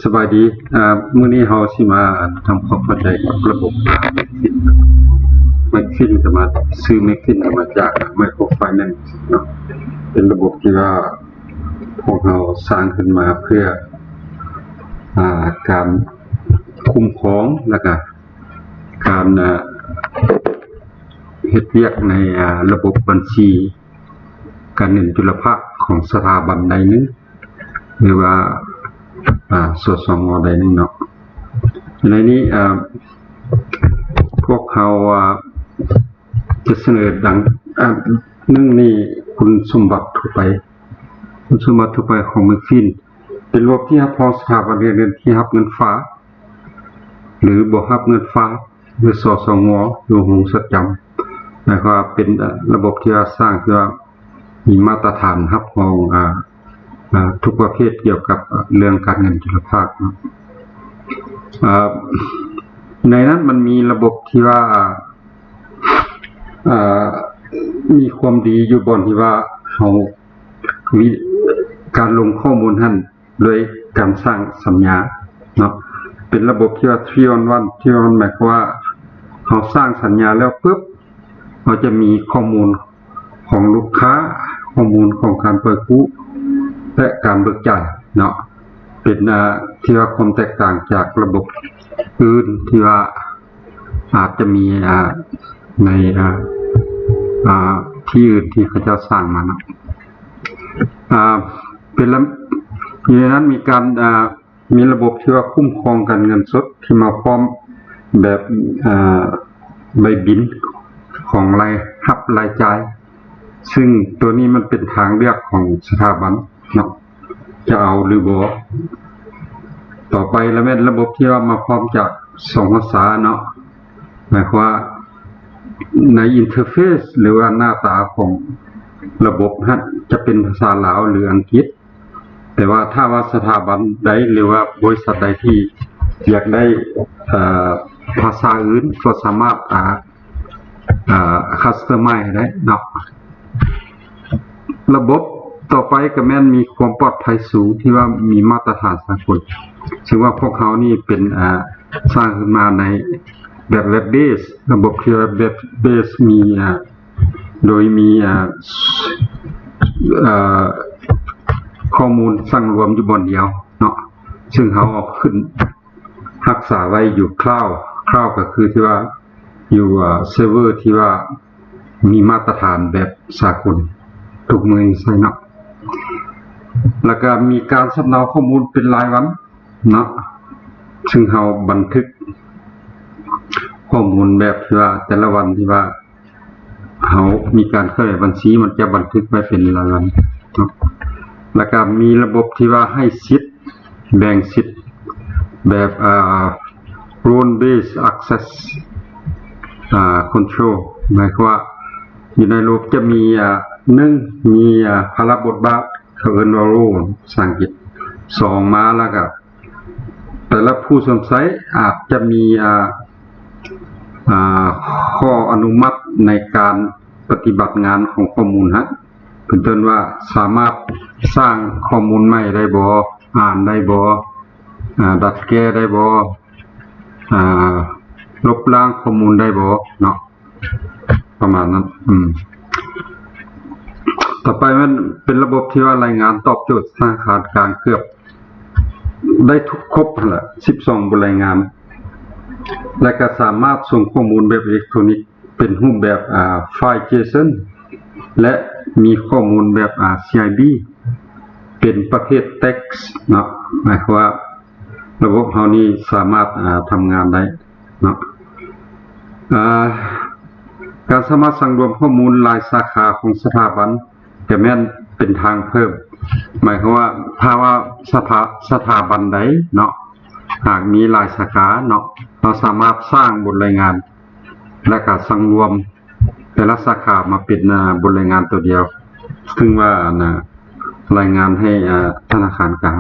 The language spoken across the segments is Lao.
ສະບາຍດີ. ອາ ມື້ນີ້ເຮົາຊິມາທຳຄວາມເຂົ້າໃຈກັບລະບົບ Macfin. Macfin ກໍມາ ຊື່ Macfin ກໍມາຈາກ Microfinance ເນາະ, ເປັນລະບົບທີ່ວ່າພວກເຮົາສ້າງຂຶ້ນມາເພື່ອ ອາ ການຄຸ້ມຄອງ ແລ້ວກໍການ ອາ ເຮັດວຽກໃນ ອາ ລະບົບບັນຊີການເງິນຈຸລະພາກຂອງສະຖາບັນໃດໜຶ່ງ ຫຼືວ່າ ອາ ສສງ ໃດໜຶ່ງເນາະ. ໃນນີ້ ອາ ພວກເຮົາ ອາ ຈະສະເໜີດັ່ງ ອາ ໜຶ່ງນີ້ ຄຸນສົມບັດທົ່ວໄປ, ຄຸນສົມບັດທົ່ວໄປຂອງ Macfin ເປັນລະບົບທີ່ຮັບຮອງສະຖາບັນການເງິນທີ່ຮັບເງິນຝາກ ຫຼືບໍ່ຮັບເງິນຝາກ ຫຼື ສສງ ຢູ່ໂຮງສັດຈຳ. ໝາຍຄວາມວ່າເປັນ ເອີ່ ລະບົບທີ່ວ່າສ້າງ ທີ່ວ່າມີມາດຕະຖານຮັບຮອງ ອາ ອາ ທຸກປະເພດກ່ຽວກັບເລື່ອງການເງິນຈຸລະພາກເນາະ. ອາ ໃນນັ້ນມັນມີລະບົບທີ່ວ່າ ອາ ອາ ມີຄວາມດີຢູ່ບ່ອນທີ່ວ່າເຮົາ ວິ ການລົງຂໍ້ມູນຫັ້ນ ດ້ວຍການສ້າງສັນຍາເນາະ, ເປັນລະບົບທີ່ວ່າ three on one, three on one ໝາຍຄວາມວ່າເຮົາສ້າງສັນຍາແລ້ວປຶບ ເຮົາຈະມີຂໍ້ມູນຂອງລູກຄ້າ, ຂໍ້ມູນຂອງການປ່ອຍກູ້ ແລະ ການເບີກຈ່າຍເນາະ, ເປັນ ອາ ທີ່ວ່າຄວາມແຕກຕ່າງຈາກລະບົບອື່ນທີ່ວ່າ ອາດຈະມີ ອາ ໃນ ອາ ອາ ທີ່ອື່ນທີ່ເຂົາເຈົ້າສ້າງມາເນາະ. ອາ ເປັນລະ ຢູ່ໃນນັ້ນມີການ ອາ ມີລະບົບທີ່ວ່າຄຸ້ມຄອງການເງິນສົດທີ່ມາພ້ອມແບບ ອາ ໃບບິນຂອງລາຍຮັບລາຍຈ່າຍ, ຊຶ່ງຕົວນີ້ມັນເປັນທາງເລືອກຂອງສະຖາບັນເນາະ ຈະເອົາຫຼືບໍ່. ຕໍ່ໄປລະແມ່ນລະບົບທີ່ວ່າມາພ້ອມຈາກສອງພາສາເນາະ, ໝາຍຄວາມວ່າໃນ interface ຫຼືວ່າໜ້າຕາຂອງລະບົບຫັ້ນຈະເປັນພາສາລາວ ຫຼື ອັງກິດ, ແຕ່ວ່າຖ້າວ່າສະຖາບັນໃດ ຫຼືວ່າບໍລິສັດໃດທີ່ຢາກໄດ້ ເອີ່ ພາສາອື່ນ ກໍສາມາດ ອາ ອາ customize ໄດ້ເນາະ. ລະບົບຕໍ່ໄປກໍແມ່ນມີຄວາມປອດໄພສູງ ທີ່ວ່າມີມາດຕະຖານສາກົນ, ຊຶ່ງວ່າພວກເຮົານີ້ເປັນ ອາ ສ້າງຂຶ້ນມາໃນແບບ web base, ລະບົບທີ່ວ່າ web base ມີ ອາ ໂດຍມີ ອາ ເອີ່ ຂໍ້ມູນສັງລວມຢູ່ບ່ອນດຽວເນາະ, ຊຶ່ງເຮົາເອົາຂຶ້ນ ຮັກສາໄວ້ຢູ່ cloud, cloud ກໍຄືທີ່ວ່າຢູ່ ເອີ່ ເຊີເວີທີ່ວ່າມີມາດຕະຖານແບບສາກົນທຸກເມືອງໃຊ້ເນາະ. ແລ້ວກໍມີການສຳເນົາຂໍ້ມູນເປັນລາຍວັນເນາະ, ຊຶ່ງເຮົາບັນທຶກຂໍ້ມູນແບບທີ່ວ່າແຕ່ລະວັນທີ່ວ່າ ເຮົາມີການເຄື່ອນໄຫວບັນຊີ ມັນຈະບັນທຶກໄວ້ເປັນລາຍວັນເນາະ. ແລ້ວກໍມີລະບົບທີ່ວ່າໃຫ້ສິດ ແບ່ງສິດແບບ ອາ role based access ອາ control ໝາຍຄວາມວ່າຢູ່ໃນລະບົບຈະມີ ອາ ໜຶ່ງ ມີ ອາ ພາລະບົດບາດ ເຂົາເອີ້ນວ່າ role ພາສາອັງກິດ, ສອງ ມາແລ້ວກໍ ແຕ່ລະຜູ້ຊົມໃຊ້ອາດຈະມີ ອາ ອາ ຂໍ້ອະນຸມັດໃນການປະຕິບັດງານຂອງຂໍ້ມູນຫັ້ນ, ເປັນຕົ້ນວ່າສາມາດສ້າງຂໍ້ມູນໃໝ່ໄດ້ບໍ່, ອ່ານໄດ້ບໍ່, ອາ ດັດແກ້ໄດ້ບໍ່, ອາ ລົບລ້າງຂໍ້ມູນໄດ້ບໍ່ເນາະ. ປະມານນັ້ນ. ອືມ ຕໍ່ໄປມັນເປັນລະບົບທີ່ວ່າລາຍງານຕອບໂຈດທະນາຄານກາງເກືອບໄດ້ທຸກຄົບຫັ້ນລະ ສິບສອງບົດລາຍງານ ແລະ ກໍສາມາດສົ່ງຂໍ້ມູນແບບເອເລັກໂທນິກເປັນຮູບແບບ ອາ ໄຟລ໌ JSON ແລະ ມີຂໍ້ມູນແບບ ອາ CIB ເປັນປະເພດ text ເນາະ. ໝາຍຄວາມວ່າລະບົບເຮົານີ້ສາມາດ ອາ ທຳງານໄດ້ ເນາະ. ອາ ການສາມາດສັງລວມຂໍ້ມູນລາຍສາຂາຂອງສະຖາບັນ ກໍແມ່ນເປັນທາງເພີ່ມ. ໝາຍຄວາມວ່າ ຖ້າວ່າສະຖາ ສະຖາບັນໃດເນາະ ຫາກມີຫຼາຍສາຂາເນາະ, ເຮົາສາມາດສ້າງບົດລາຍງານ ແລະ ກະສັງລວມແຕ່ລະສາຂາມາເປັນ ອາ ບົດລາຍງານໂຕດຽວ, ເຊິ່ງວ່າ ອັນ ອາ ລາຍງານໃຫ້ ອາ ທະນາຄານກາງ.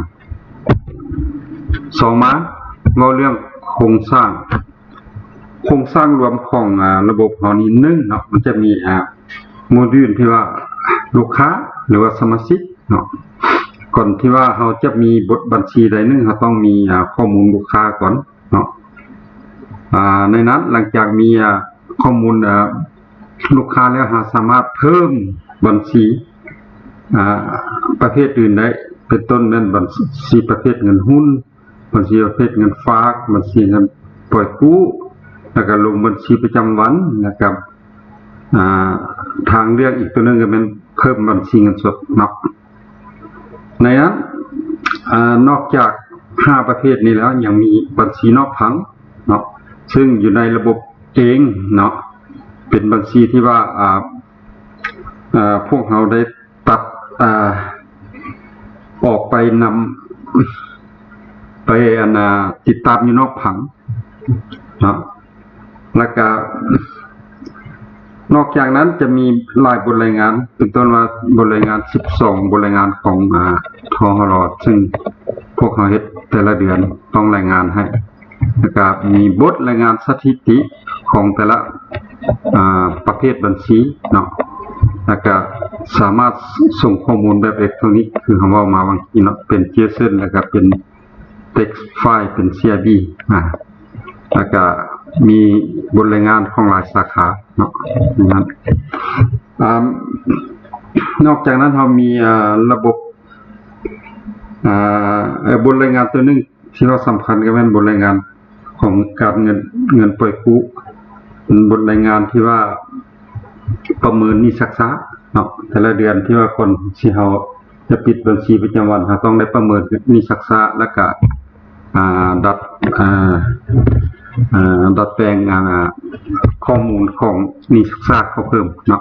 ສອງມາ ເວົ້າເລື່ອງໂຄງສ້າງ ໂຄງສ້າງລວມຂອງ ອາ ລະບົບເຮົານີ້ ໜຶ່ງເນາະ ມັນຈະມີ ອາ ໂມດູນທີ່ວ່າລູກຄ້າ ຫຼືວ່າສະມາຊິກເນາະ, ກ່ອນທີ່ວ່າເຮົາຈະມີບົດບັນຊີໃດໜຶ່ງ ເຮົາຕ້ອງມີ ອາ ຂໍ້ມູນລູກຄ້າກ່ອນເນາະ. ອາ ໃນນັ້ນ ຫຼັງຈາກມີ ອາ ຂໍ້ມູນ ອາ ລູກຄ້າແລ້ວ ເຮົາສາມາດເພີ່ມບັນຊີ ອາ ປະເພດອື່ນໄດ້ ເປັນຕົ້ນແມ່ນບັນຊີປະເພດເງິນຮຸ້ນ, ບັນຊີປະເພດເງິນຝາກ, ບັນຊີເງິນປ່ອຍກູ້ ແລ້ວກໍລົງບັນຊີປະຈຳວັນ ແລ້ວກໍ ອາ ທາງເລືອກອີກຕົວໜຶ່ງກໍແມ່ນເພີ່ມບັນຊີເງິນສົດເນາະ. ໃນນັ້ນ ອາ ນອກຈາກຫ້າປະເພດນີ້ແລ້ວ ຍັງມີບັນຊີນອກຜັງເນາະ ເຊິ່ງຢູ່ໃນລະບົບເອງເນາະ ເປັນບັນຊີທີ່ວ່າ ອາ ອາ ພວກເຮົາໄດ້ ຕັດ ອາ ອອກໄປນຳ ໄປ ອັນ ອາ ຕິດຕາມຢູ່ນອກຜັງເນາະ. ແລ້ວກະ ນອກຈາກນັ້ນຈະມີຫຼາຍບົດລາຍງານ ເປັນຕົ້ນວ່າບົດລາຍງານສິບສອງບົດລາຍງານຂອງ ອາ ທຫລ ເຊິ່ງພວກເຮົາເຮັດແຕ່ລະເດືອນຕ້ອງລາຍງານໃຫ້ ແລ້ວກະມີບົດລາຍງານສະຖິຕິຂອງແຕ່ລະ ອາ ປະເພດບັນຊີເນາະ ແລ້ວກະສາມາດສົ່ງຂໍ້ມູນແບບເອເລັກໂທຣນິກ ຄືເຮົາເວົ້າມາຫວ່າງກີ້ເນາະ ເປັນ JSON ແລ້ວກະເປັນ text file ເປັນ CIV ອາ ແລ້ວກະມີບົດລາຍງານຂອງຫຼາຍສາຂາເນາະ. ນັ້ນ ອາ ນອກຈາກນັ້ນເຮົາມີ ອາ ລະບົບ ອາ ບົດລາຍງານຕົວໜຶ່ງ ທີ່ວ່າສຳຄັນກໍແມ່ນບົດລາຍງານຂອງການເງິນ ເງິນປ່ອຍກູ້ ເປັນບົດລາຍງານທີ່ວ່າປະເມີນໜີ້ຊັກຊ້າເນາະ ແຕ່ລະເດືອນທີ່ວ່າກ່ອນທີ່ເຮົາຈະປິດບັນຊີປະຈຳວັນ ເຮົາຕ້ອງໄດ້ປະເມີນໜີ້ຊັກຊ້າ ແລ້ວກະ ອາ ດັດ ອາ ອາ ດັດແປງ ອາ ຂໍ້ມູນຂອງໜີ້ຊັກຊ້າເຂົ້າເພີ່ມເນາະ.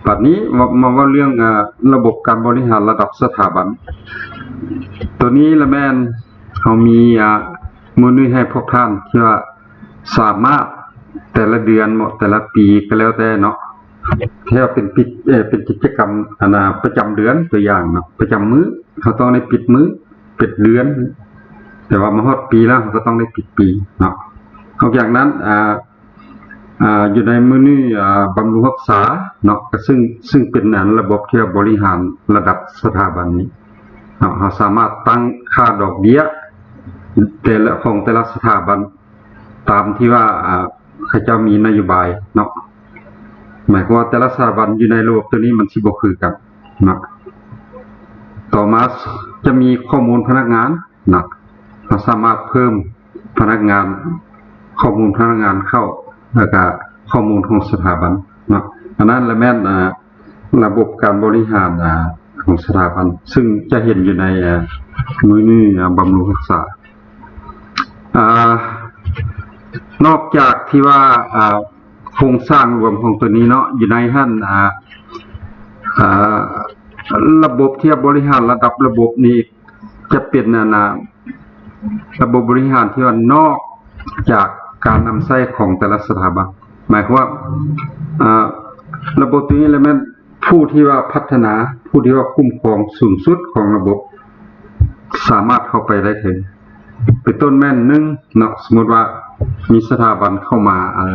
ບັດນີ້ມາ ມາເວົ້າເລື່ອງ ອາ ລະບົບການບໍລິຫານລະດັບສະຖາບັນ. ໂຕນີ້ລະແມ່ນເຮົາມີ ອາ ມື້ນີ້ໃຫ້ພວກທ່ານທີ່ວ່າສາມາດແຕ່ລະເດືອນເນາະ ແຕ່ລະປີກໍແລ້ວແຕ່ເນາະ ແຕ່ວ່າເປັນ ເປັນກິດຈະກຳ ອັນ ປະຈຳເດືອນ ຕົວຢ່າງເນາະ ປະຈຳມື້ ເຮົາຕ້ອງໄດ້ປິດມື້ ປິດເດືອນ ແຕ່ວ່າມາຮອດປີແລ້ວ ເຮົາກໍຕ້ອງໄດ້ປິດປີເນາະ. ນອກຈາກນັ້ນ ອາ ອາ ຢູ່ໃນມື້ນີ້ ອາ ບຳລຸງຮັກສາເນາະ ກໍເຊິ່ງ ເຊິ່ງເປັນ ອັນ ລະບົບທີ່ວ່າບໍລິຫານລະດັບສະຖາບັນນີ້ເນາະ ເຮົາສາມາດຕັ້ງຄ່າດອກເບ້ຍແຕ່ລະ ຂອງແຕ່ລະສະຖາບັນຕາມທີ່ວ່າ ອາ ເຂົາເຈົ້າມີນະໂຍບາຍເນາະ. ໝາຍຄວາມວ່າແຕ່ລະສະຖາບັນຢູ່ໃນລະບົບໂຕນີ້ມັນຊິບໍ່ຄືກັນເນາະ. ຕໍ່ມາຈະມີຂໍ້ມູນພະນັກງານເນາະ ເຮົາສາມາດເພີ່ມພະນັກງານ ຂໍ້ມູນພະນັກງານເຂົ້າ ແລ້ວກະຂໍ້ມູນຂອງສະຖາບັນເນາະ. ອັນນັ້ນລະແມ່ນ ອາ ລະບົບການບໍລິຫານ ອາ ຂອງສະຖາບັນ ເຊິ່ງຈະເຫັນຢູ່ໃນ ອາ ມື້ນີ້ ອາ ບຳລຸງຮັກສາ. ອາ ນອກຈາກທີ່ວ່າ ອາ ໂຄງສ້າງລວມຂອງໂຕນີ້ເນາະ ຢູ່ໃນຫັ້ນ ອາ ອາ ລະບົບທີ່ວ່າບໍລິຫານລະດັບລະບົບນີ້ ຈະເປັນ ອັນ ອາ ລະບົບບໍລິຫານທີ່ວ່ານອກຈາກການນຳໃຊ້ຂອງແຕ່ລະສະຖາບັນ. ໝາຍຄວາມວ່າ ອາ ລະບົບໂຕນີ້ລະແມ່ນຜູ້ທີ່ວ່າພັດທະນາ ຜູ້ທີ່ວ່າຄຸ້ມຄອງສູງສຸດຂອງລະບົບ ສາມາດເຂົ້າໄປໄດ້ເຖິງ ເປັນຕົ້ນແມ່ນ ໜຶ່ງເນາະ ສົມມຸດວ່າມີສະຖາບັນເຂົ້າມາ ອາ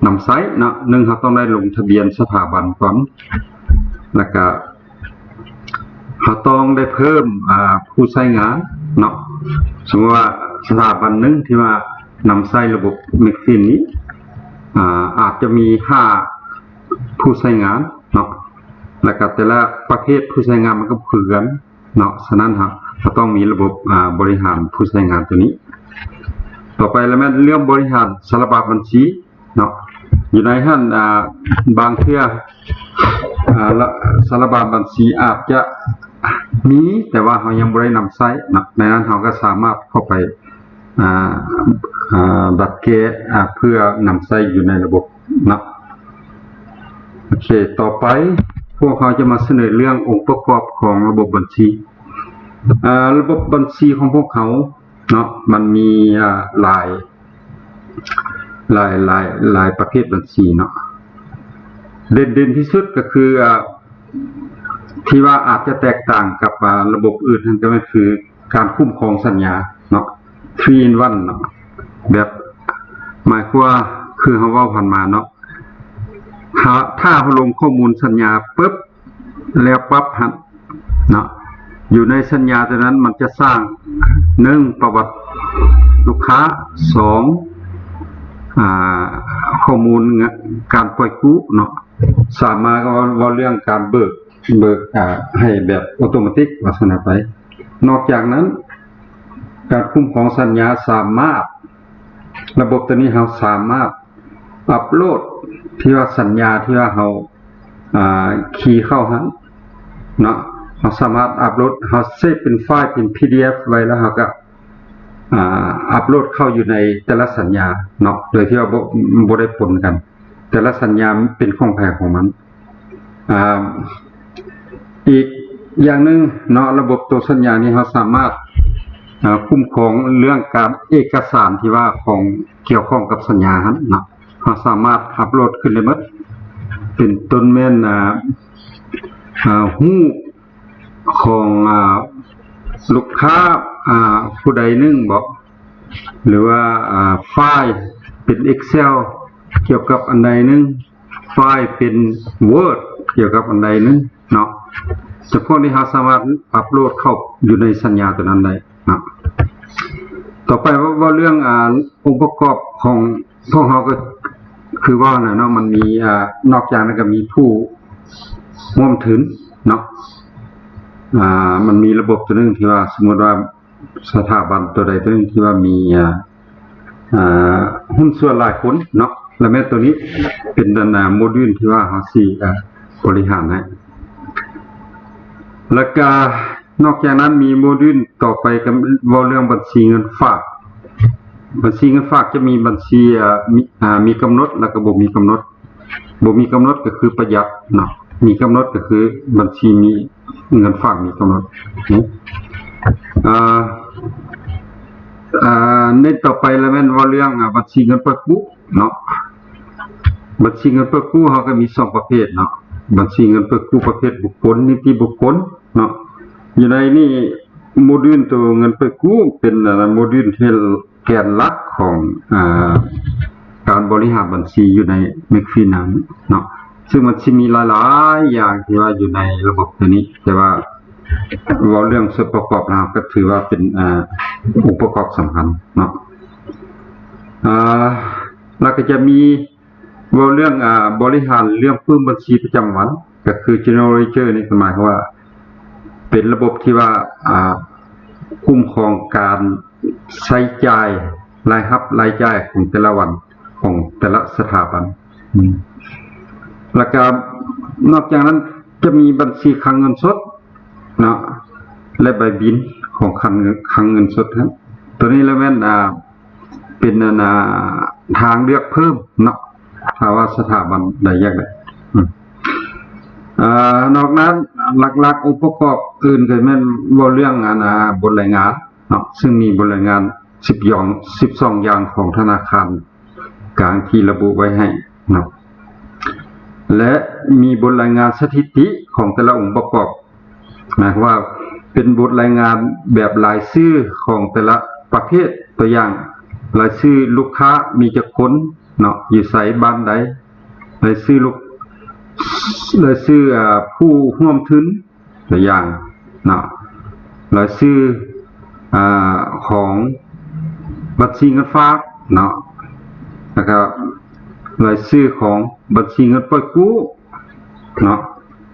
ນຳໃຊ້ເນາະ ໜຶ່ງ ເຮົາຕ້ອງໄດ້ລົງທະບຽນສະຖາບັນກ່ອນ ແລ້ວກະ ເຮົາຕ້ອງໄດ້ເພີ່ມ ອາ ຜູ້ໃຊ້ງານເນາະ. ສົມມຸດວ່າສະຖາບັນໜຶ່ງທີ່ວ່ານຳໃຊ້ລະບົບ Maxfin ນີ້ ອາ ອາດຈະມີຫ້າຜູ້ໃຊ້ງານເນາະ ແລ້ວກະແຕ່ລະປະເພດຜູ້ໃຊ້ງານມັນກໍບໍ່ຄືກັນເນາະ. ສະນັ້ນເຮົາ ເຮົາຕ້ອງມີລະບົບ ອາ ບໍລິຫານຜູ້ໃຊ້ງານໂຕນີ້. ຕໍ່ໄປລະແມ່ນເລື່ອງບໍລິຫານສາລະບານບັນຊີ ເນາະ ຢູ່ໃນຫັ້ນ ອາ ບາງເທື່ອ ອາ ລະ ສາລະບານບັນຊີອາດຈະມີ ແຕ່ວ່າເຮົາຍັງບໍ່ໄດ້ນຳໃຊ້ເນາະ ໃນນັ້ນເຮົາກໍສາມາດເຂົ້າໄປ ອາ ອາ ດັດແກ້ ອາ ເພື່ອນຳໃຊ້ຢູ່ໃນລະບົບເນາະ. ໂອເຄ ຕໍ່ໄປພວກເຮົາຈະມາສະເໜີເລື່ອງອົງປະກອບຂອງລະບົບບັນຊີ. ອາ ລະບົບບັນຊີຂອງພວກເຮົາເນາະ ມັນມີ ອາ ຫຼາຍ ຫຼາຍ ຫຼາຍ ຫຼາຍປະເພດບັນຊີເນາະ. ເດັ່ນ ເດັ່ນທີ່ສຸດກໍຄື ອາ ທີ່ວ່າອາດຈະແຕກຕ່າງກັບ ອາ ລະບົບອື່ນຫັ້ນ ກໍແມ່ນຄືການຄຸ້ມຄອງສັນຍາເນາະ three in one ເນາະ. ແບບ ໝາຍຄວາມວ່າ ຄືເຮົາເວົ້າຜ່ານມາເນາະ ຖ້າ ຖ້າເຮົາລົງຂໍ້ມູນສັນຍາປຶບ ແລ້ວປັບຫັ້ນເນາະ ຢູ່ໃນສັນຍາໂຕນັ້ນມັນຈະສ້າງ ໜຶ່ງ ປະຫວັດລູກຄ້າ, ສອງ ອາ ຂໍ້ມູນການປ່ອຍກູ້ເນາະ, ສາມາດເວົ້າເລື່ອງການເບີກ ເບີກ ອາ ໃຫ້ແບບໂອໂຕມາຕິກ ວ່າຊັ້ນໄປ. ນອກຈາກນັ້ນ ການຄຸ້ມຄອງສັນຍາສາມາດ ລະບົບໂຕນີ້ເຮົາສາມາດອັບໂຫຼດທີ່ວ່າສັນຍາທີ່ວ່າເຮົາ ອາ ຄີເຂົ້າຫັ້ນເນາະ, ເຮົາສາມາດອັບໂຫຼດ ເຮົາເຊບເປັນໄຟລ໌ ເປັນ ພີດີເອັຟ ໄວ້ ແລ້ວເຮົາກໍ ອາ ອັບໂຫຼດເຂົ້າຢູ່ໃນແຕ່ລະສັນຍາເນາະ ໂດຍທີ່ວ່າບໍ່ ບໍ່ໄດ້ປົນກັນ, ແຕ່ລະສັນຍາເປັນຂອງໃຜຂອງມັນ. ອາ ອີກຢ່າງໜຶ່ງເນາະ ລະບົບໂຕສັນຍານີ້ເຮົາສາມາດ ອາ ຄຸ້ມຄອງເລື່ອງການເອກະສານທີ່ວ່າຂອງ ກ່ຽວຂ້ອງກັບສັນຍາຫັ້ນເນາະ, ເຮົາສາມາດອັບໂຫຼດຂຶ້ນໄດ້ໝົດ ເປັນຕົ້ນແມ່ນ ອາ ອາ ຮູບຂອງ ອາ ລູກຄ້າ ອາ ຜູ້ໃດໜຶ່ງບໍ ຫຼືວ່າ ອາ ໄຟລ໌ເປັນ Excel ກ່ຽວກັບອັນໃດໜຶ່ງ, ໄຟລ໌ເປັນ Word ກ່ຽວກັບອັນໃດໜຶ່ງເນາະ, ຈຳພວກນີ້ເຮົາສາມາດອັບໂຫຼດເຂົ້າຢູ່ໃນສັນຍາໂຕນັ້ນໄດ້ເນາະ. ຕໍ່ໄປເວົ້າເລື່ອງ ອາ ອົງປະກອບຂອງພວກເຮົາ ກໍຄືວ່ານະເນາະ ມັນມີ ອາ ນອກຈາກນັ້ນກໍມີຜູ້ຮ່ວມທຶນເນາະ, ອາ ມັນມີລະບົບໂຕໜຶ່ງທີ່ວ່າ ສົມມຸດວ່າ ສະຖາບັນໂຕໃດໂຕໜຶ່ງທີ່ວ່າມີ ອາ ອາ ຫຸ້ນສ່ວນຫຼາຍຄົນເນາະ, ແລະແມ່ນໂຕນີ້ເປັນອັນ ອາ ໂມດູນທີ່ວ່າເຮົາຊິ ອາ ບໍລິຫານໃຫ້. ແລ້ວກະນອກຈາກນັ້ນມີໂມດູນຕໍ່ໄປກໍເວົ້າເລື່ອງບັນຊີເງິນຝາກ. ບັນຊີເງິນຝາກຈະມີບັນຊີ ອາ ມີ ອາ ມີກຳນົດ ແລ້ວກໍບໍ່ມີກຳນົດ. ບໍ່ມີກຳນົດກໍຄືປະຢັດເນາະ, ມີກຳນົດກໍຄືບັນຊີມີເງິນຝາກມີກຳນົດ. ອາ ອາ ໃນຕໍ່ໄປລະແມ່ນເວົ້າເລື່ອງ ອາ ບັນຊີເງິນເປີດກູ້ເນາະ. ບັນຊີເງິນເປີດກູ້ເຮົາກໍມີສອງປະເພດເນາະ, ບັນຊີເງິນເປີດກູ້ປະເພດບຸກຄົນ ນິຕິບຸກຄົນເນາະ. ຢູ່ໃນນີ້ໂມດູນໂຕເງິນເປີດກູ້ເປັນ ອາ ໂມດູນທີ່ ແກນຫຼັກຂອງ ອາ ການບໍລິຫານບັນຊີຢູ່ໃນ Macfin ນັ້ນເນາະ, ຊຶ່ງມັນຊິມີຫຼາຍໆຢ່າງທີ່ວ່າຢູ່ໃນລະບົບໂຕນີ້, ແຕ່ວ່າເວົ້າເລື່ອງສ່ວນປະກອບແລ້ວ ກໍຖືວ່າເປັນ ອາ ອົງປະກອບສຳຄັນເນາະ. ອາ ແລ້ວກໍຈະມີເວົ້າເລື່ອງ ອາ ບໍລິຫານເລື່ອງປຶ້ມບັນຊີປະຈຳວັນ ກໍຄື General Ledger ນີ້ ກໍໝາຍຄວາມວ່າເປັນລະບົບທີ່ວ່າ ອາ ຄຸ້ມຄອງການ ໃຊ້ຈ່າຍ ລາຍຮັບລາຍຈ່າຍຂອງແຕ່ລະວັນຂອງແຕ່ລະສະຖາບັນ. ອືມ ແລ້ວກະນອກຈາກນັ້ນຈະມີບັນຊີຄັງເງິນສົດເນາະ ແລະ ໃບບິນຂອງຄັງເງິນ ຄັງເງິນສົດ. ໂຕນີ້ລະແມ່ນ ອາ ເປັນ ອັນ ອາ ທາງເລືອກເພີ່ມເນາະ ຖ້າວ່າສະຖາບັນໃດຢາກໄດ້. ອາ ນອກນັ້ນຫຼັກໆອົງປະກອບອື່ນກໍແມ່ນເວົ້າເລື່ອງ ອັນ ອາ ບົດລາຍງານ ເນາະ ຊຶ່ງມີບົດລາຍງານສິບຢ່າງ ສິບສອງຢ່າງຂອງທະນາຄານກາງທີ່ລະບຸໄວ້ໃຫ້ເນາະ ແລະ ມີບົດລາຍງານສະຖິຕິຂອງແຕ່ລະອົງປະກອບ ໝາຍຄວາມວ່າເປັນບົດລາຍງານແບບລາຍຊື່ຂອງແຕ່ລະປະເພດ, ຕົວຢ່າງ ລາຍຊື່ລູກຄ້າມີຈັກຄົນເນາະ, ຢູ່ໃສ ບ້ານໃດ, ລາຍຊື່ລູກ ລາຍຊື່ ອາ ຜູ້ຮ່ວມທຶນ ຕົວຢ່າງເນາະ ລາຍຊື່ ອາ ຂອງບັນຊີເງິນຝາກເນາະ ແລ້ວກໍລາຍຊື່ຂອງບັນຊີເງິນປ່ອຍກູ້ເນາະ.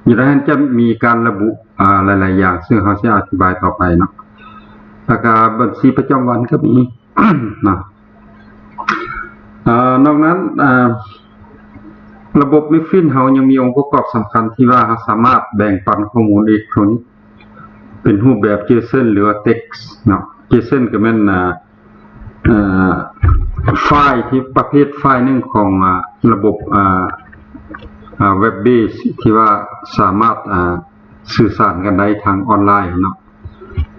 ຢູ່ໃນນັ້ນຈະມີການລະບຸ ອາ ຫຼາຍໆຢ່າງ ຊຶ່ງເຮົາຊິອະທິບາຍຕໍ່ໄປເນາະ ແລ້ວກໍບັນຊີປະຈຳວັນກໍມີເນາະ. ອາ ນອກນັ້ນ ອາ ລະບົບ Macfin ເຮົາຍັງມີອົງປະກອບສຳຄັນທີ່ວ່າເຮົາສາມາດແບ່ງປັນຂໍ້ມູນເອເລັກໂທນິກເປັນຮູບແບບ JSON ຫຼືວ່າ text ເນາະ. JSON ກໍແມ່ນ ອາ ອາ ໄຟລ໌ທີ່ປະເພດໄຟລ໌ໜຶ່ງຂອງ ອາ ລະບົບ ອາ ອາ web base ທີ່ວ່າສາມາດ ອາ ສື່ສານກັນໄດ້ທາງອອນລາຍເນາະ.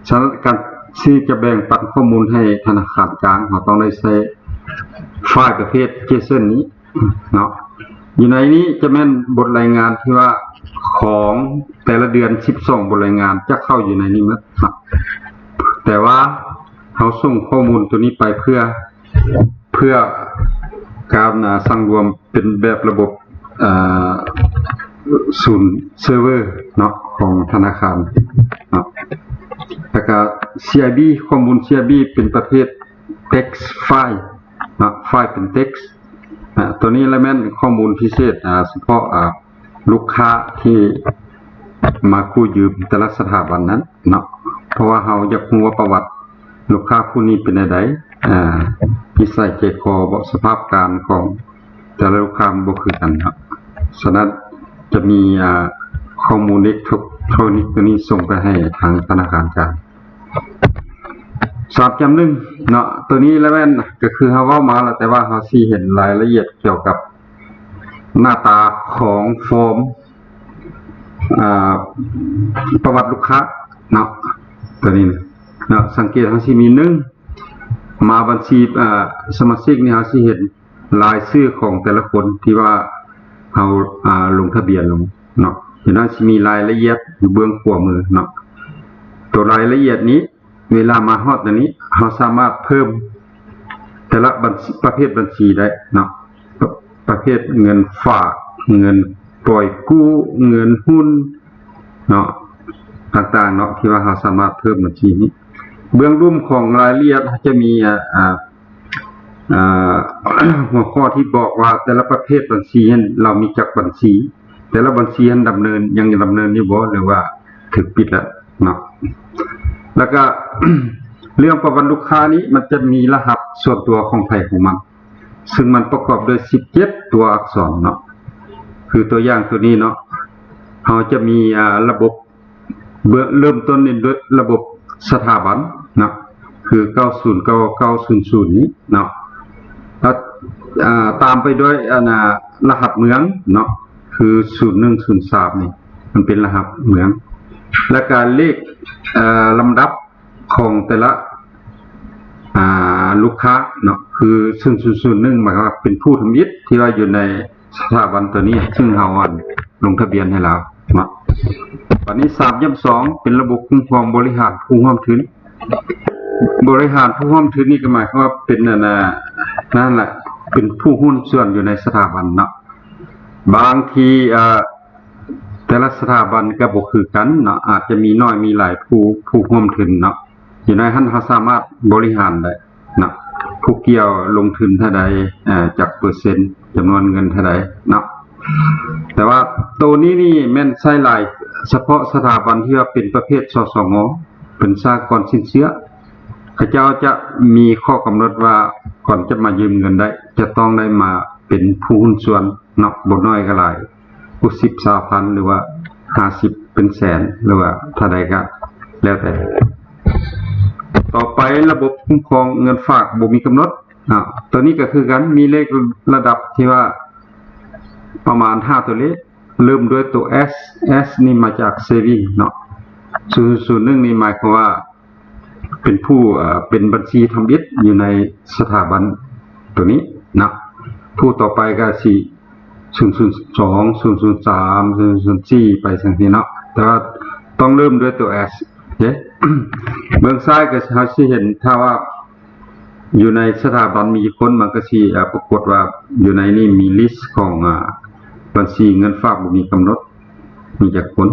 ສຳລັບການທີ່ຈະແບ່ງປັນຂໍ້ມູນໃຫ້ທະນາຄານກາງ ເຮົາຕ້ອງໄດ້ໃຊ້ໄຟລ໌ປະເພດ JSON ນີ້ເນາະ. ຢູ່ໃນນີ້ຈະແມ່ນບົດລາຍງານທີ່ວ່າຂອງແຕ່ລະເດືອນ ສິບສອງບົດລາຍງານຈະເຂົ້າຢູ່ໃນນີ້ໝົດເນາະ. ແຕ່ວ່າເຮົາສົ່ງຂໍ້ມູນໂຕນີ້ໄປເພື່ອ ເພື່ອການ ອາ ສັງລວມເປັນແບບລະບົບ ອາ ສູນເຊີເວີເນາະ ຂອງທະນາຄານເນາະ. ແລ້ວກະ CIB ຂໍ້ມູນ CIB ເປັນປະເພດ text file ເນາະ, ໄຟລ໌ເປັນ text ອາ ຕົວນີ້ລະແມ່ນຂໍ້ມູນພິເສດ ອາ ສະເພາະ ອາ ລູກຄ້າທີ່ມາກູ້ຢືມແຕ່ລະສະຖາບັນນັ້ນເນາະ, ເພາະວ່າເຮົາຢາກຮູ້ວ່າປະຫວັດລູກຄ້າຜູ້ນີ້ເປັນແນວໃດ, ອາ ນິໄສໃຈຄໍ ສະພາບການຂອງແຕ່ລະລູກຄ້າມັນບໍ່ຄືກັນເນາະ. ສະນັ້ນຈະມີ ອາ ຂໍ້ມູນເອເລັກໂທຣນິກຕົວນີ້ສົ່ງໄປໃຫ້ທາງທະນາຄານກາງ. ສາມຈ້ຳໜຶ່ງເນາະ, ຕົວນີ້ລະແມ່ນ ກໍຄືເຮົາເວົ້າມາລະ, ແຕ່ວ່າເຮົາຊິເຫັນລາຍລະອຽດກ່ຽວກັບໜ້າຕາຂອງຟອມ ອາ ປະຫວັດລູກຄ້າເນາະ. ຕົວນີ້ເນາະ, ສັງເກດເຮົາຊິມີ ໜຶ່ງ ມາບັນຊີ ອາ ສະມາຊິກນີ້ ເຮົາຊິເຫັນລາຍຊື່ຂອງແຕ່ລະຄົນທີ່ວ່າເຮົາ ອາ ລົງທະບຽນລົງເນາະ. ເຫັນວ່າຊິມີລາຍລະອຽດຢູ່ເບື້ອງຂວາມືເນາະ. ຕົວລາຍລະອຽດນີ້ ເວລາມາຮອດອັນນີ້ ເຮົາສາມາດເພີ່ມແຕ່ລະບັນຊີ ປະເພດບັນຊີໄດ້ເນາະ, ປະ ປະເພດເງິນຝາກ, ເງິນປ່ອຍກູ້, ເງິນຫຸ້ນເນາະ, ຕ່າງໆເນາະ ທີ່ວ່າເຮົາສາມາດເພີ່ມບັນຊີນີ້. ເບື້ອງລຸ່ມຂອງລາຍລະອຽດ ເຮົາຈະມີ ອາ ອາ ຫົວຂໍ້ທີ່ບອກວ່າແຕ່ລະປະເພດບັນຊີນັ້ນ ລາວມີຈັກບັນຊີ, ແຕ່ລະບັນຊີຫັ້ນດຳເນີນ ຍັງດຳເນີນຢູ່ບໍ່ ຫຼືວ່າຖືກປິດແລ້ວເນາະ. ແລ້ວກະ ເລື່ອງປະຫວັດລູກຄ້ານີ້ ມັນຈະມີລະຫັດສ່ວນຕົວຂອງໃຜຂອງມັນ, ຊຶ່ງມັນປະກອບດ້ວຍສິບເຈັດຕົວອັກສອນເນາະ. ຄືຕົວຢ່າງຕົວນີ້ເນາະ, ເຮົາຈະມີ ອາ ລະບົບ ເບື້ອງ ເລີ່ມຕົ້ນນີ້ດ້ວຍລະບົບສະຖາບັນເນາະ, ຄື ເກົ້າສູນເກົ້າເກົ້າສູນສູນນີ້ເນາະ, ແລ້ວ ອາ ຕາມໄປດ້ວຍ ອັນ ອາ ລະຫັດເມືອງເນາະ, ຄື ສູນໜຶ່ງສູນສາມນີ້ ມັນເປັນລະຫັດເມືອງ. ແລ້ວກະເລກ ເອີ ລຳດັບຂອງແຕ່ລະ ອາ ລູກຄ້າເນາະ, ຄື ສູນສູນສູນໜຶ່ງ ໝາຍຄວາມວ່າເປັນຜູ້ທຳອິດທີ່ວ່າຢູ່ໃນ ສະຖາບັນຕົວນີ້ ຊຶ່ງເຮົາ ອັນ ລົງທະບຽນໃຫ້ລາວເນາະ. ບັດນີ້ ສາມຈ້ຳສອງ ເປັນລະບົບຄຸ້ມຄອງບໍລິຫານຜູ້ຮ່ວມທຶນ. ບໍລິຫານຜູ້ຮ່ວມທຶນນີ້ ກໍໝາຍຄວາມວ່າເປັນ ອັນ ນັ້ນແຫຼະ ເປັນຜູ້ຫຸ້ນສ່ວນຢູ່ໃນສະຖາບັນເນາະ. ບາງທີ ອາ ແຕ່ລະສະຖາບັນກໍບໍ່ຄືກັນເນາະ, ອາດຈະມີໜ້ອຍມີຫຼາຍຜູ້ ຜູ້ຮ່ວມທຶນເນາະ. ຢູ່ໃນຫັ້ນເຮົາສາມາດບໍລິຫານໄດ້ເນາະ, ຜູ້ກ່ຽວລົງທຶນເທົ່າໃດ, ເອີ ຈັກເປີເຊັນ, ຈຳນວນເງິນເທົ່າໃດເນາະ. ແຕ່ວ່າໂຕນີ້ນີ້ແມ່ນໃຊ້ຫຼາຍສະເພາະສະຖາບັນທີ່ວ່າເປັນປະເພດ ສສງ, ເປັນສະຫະກອນສິນເຊື່ອ. ເຂົາເຈົ້າຈະມີຂໍ້ກຳນົດວ່າ ກ່ອນຈະມາຢືມເງິນໄດ້ ຈະຕ້ອງໄດ້ມາເປັນຜູ້ຫຸ້ນສ່ວນເນາະ, ບໍ່ໜ້ອຍກໍຫຼາຍ ຫົກສິບ ຊາວພັນ ຫຼືວ່າ ຫ້າສິບ ເປັນແສນ ຫຼືວ່າເທົ່າໃດກໍແລ້ວແຕ່. ຕໍ່ໄປ ລະບົບຄຸ້ມຄອງເງິນຝາກບໍ່ມີກຳນົດ. ອາ ໂຕນີ້ກໍຄືກັນ ມີເລກລະດັບທີ່ວ່າປະມານຫ້າຕົວເລກ, ເລີ່ມດ້ວຍຕົວ S, S ນີ້ມາຈາກ saving ເນາະ, ສູນສູນໜຶ່ງນີ້ໝາຍຄວາມວ່າ ເປັນຜູ້ ເອີ ເປັນບັນຊີທຳອິດຢູ່ໃນສະຖາບັນໂຕນີ້ເນາະ. ຜູ້ຕໍ່ໄປກໍຊິ ສູນສູນສອງ ສູນສູນສາມ ສູນສູນສີ່ ໄປຈັ່ງຊີ້ເນາະ, ແຕ່ວ່າຕ້ອງເລີ່ມດ້ວຍຕົວ S ເດ້. ເບື້ອງຊ້າຍກໍເຮົາຊິເຫັນ ຖ້າວ່າຢູ່ໃນສະຖາບັນມີຈັກຄົນ ມັນກໍຊິ ເອີ ປາກົດວ່າຢູ່ໃນນີ້ມີ list ຂອງ ອາ ບັນຊີເງິນຝາກບໍ່ມີກຳນົດ ມີຈັກຄົນ.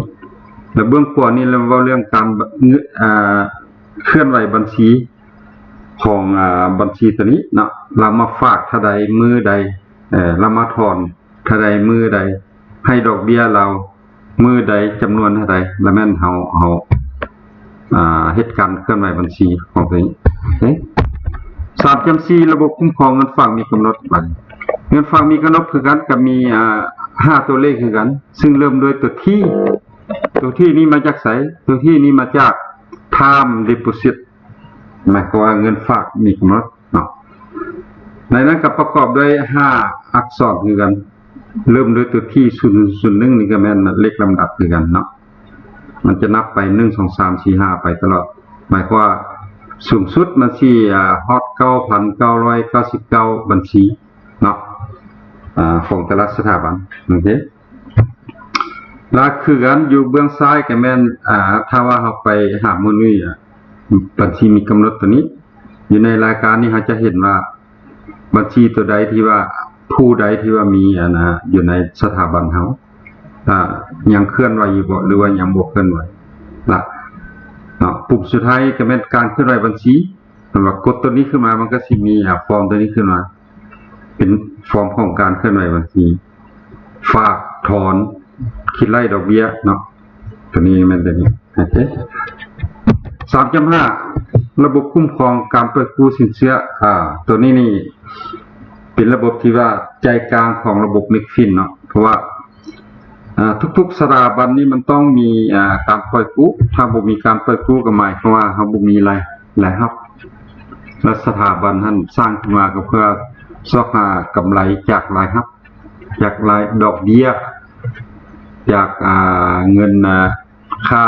ແລະ ເບື້ອງຂວານີ້ລະເວົ້າເລື່ອງການ ອາ ເຄື່ອນໄຫວບັນຊີຂອງ ອາ ບັນຊີຕົວນີ້ເນາະ, ລາວມາຝາກເທົ່າໃດ ມື້ໃດ, ເອີ ລາວມາຖອນເທົ່າໃດ ມື້ໃດ, ໃຫ້ດອກເບ້ຍລາວມື້ໃດ, ຈຳນວນເທົ່າໃດ, ລະແມ່ນເຮົາ ເຮົາ ອາ ເຮັດການເຄື່ອນໄຫວບັນຊີຂອງຕົວເອງ. ໂອເຄ ສາມຈຸດສີ່ ລະບົບຄຸ້ມຄອງເງິນຝາກມີກຳນົດ. ບັດນີ້ເງິນຝາກມີກຳນົດຄືກັນ ກໍມີ ອາ ຫ້າຕົວເລກຄືກັນ, ຊຶ່ງເລີ່ມດ້ວຍຕົວ T. ຕົວ T ນີ້ມາຈາກໃສ? ຕົວ T ນີ້ມາຈາກ time deposit ໝາຍຄວາມວ່າເງິນຝາກມີກຳນົດເນາະ. ໃນນັ້ນກໍປະກອບດ້ວຍຫ້າອັກສອນຄືກັນ, ເລີ່ມດ້ວຍຕົວ T ສູນສູນໜຶ່ງ ນີ້ກໍແມ່ນເລກລຳດັບຄືກັນເນາະ, ມັນຈະນັບໄປ ໜຶ່ງ ສອງ ສາມ ສີ່ ຫ້າ ໄປຕະຫຼອດ, ໝາຍຄວາມວ່າສູງສຸດມັນຊິ ອາ ຮອດ ເກົ້າພັນເກົ້າຮ້ອຍເກົ້າສິບເກົ້າບັນຊີເນາະ ອາ ຂອງແຕ່ລະສະຖາບັນ. ໂອເຄ ລະຄືກັນ ຢູ່ເບື້ອງຊ້າຍກໍແມ່ນ ອາ ຖ້າວ່າເຮົາໄປຫາມື້ນີ້ ອາ ບັນຊີມີກຳນົດຕົວນີ້, ຢູ່ໃນລາຍການນີ້ເຮົາຈະເຫັນວ່າບັນຊີຕົວໃດທີ່ວ່າ ຜູ້ໃດທີ່ວ່າມີ ອັນນະ ຢູ່ໃນສະຖາບັນເຮົາ ອ່າ ຍັງເຄື່ອນໄຫວຢູ່ບໍ່ ຫຼືວ່າຍັງບໍ່ເຄື່ອນໄຫວລະເນາະ. ປຸ່ມສຸດທ້າຍກໍແມ່ນການເຄື່ອນໄຫວບັນຊີ. ເພາະວ່າກົດຕົວນີ້ຂຶ້ນມາ ມັນກໍຊິມີ ອ່າ ຟອມຕົວນີ້ຂຶ້ນມາ ເປັນຟອມຂອງການເຄື່ອນໄຫວບັນຊີ ຝາກ ຖອນ ຄິດໄລ່ດອກເບ້ຍເນາະ. ຕົວນີ້ແມ່ນຕົວນີ້ ໂອເຄ. ສາມຈຸດຫ້າ ລະບົບຄຸ້ມຄອງການປ່ອຍກູ້ສິນເຊື່ອ. ອ່າ ຕົວນີ້ນີ້ເປັນລະບົບທີ່ວ່າໃຈກາງຂອງລະບົບເມັກຟິນເນາະ ເພາະວ່າ ອ່າ ທຸກໆສະຖາບັນນີ້ມັນຕ້ອງມີ ອ່າ ການປ່ອຍກູ້. ຖ້າບໍ່ມີການປ່ອຍກູ້ກໍໝາຍຄວາມວ່າເຮົາບໍ່ມີລາຍ ລາຍຮັບ ແລະ ສະຖາບັນຫັ້ນສ້າງຂຶ້ນມາກໍເພື່ອຊອກຫາກຳໄລຈາກລາຍຮັບ ຈາກລາຍດອກເບ້ຍ ຈາກ ອ່າ ເງິນ ອ່າ ຄ່າ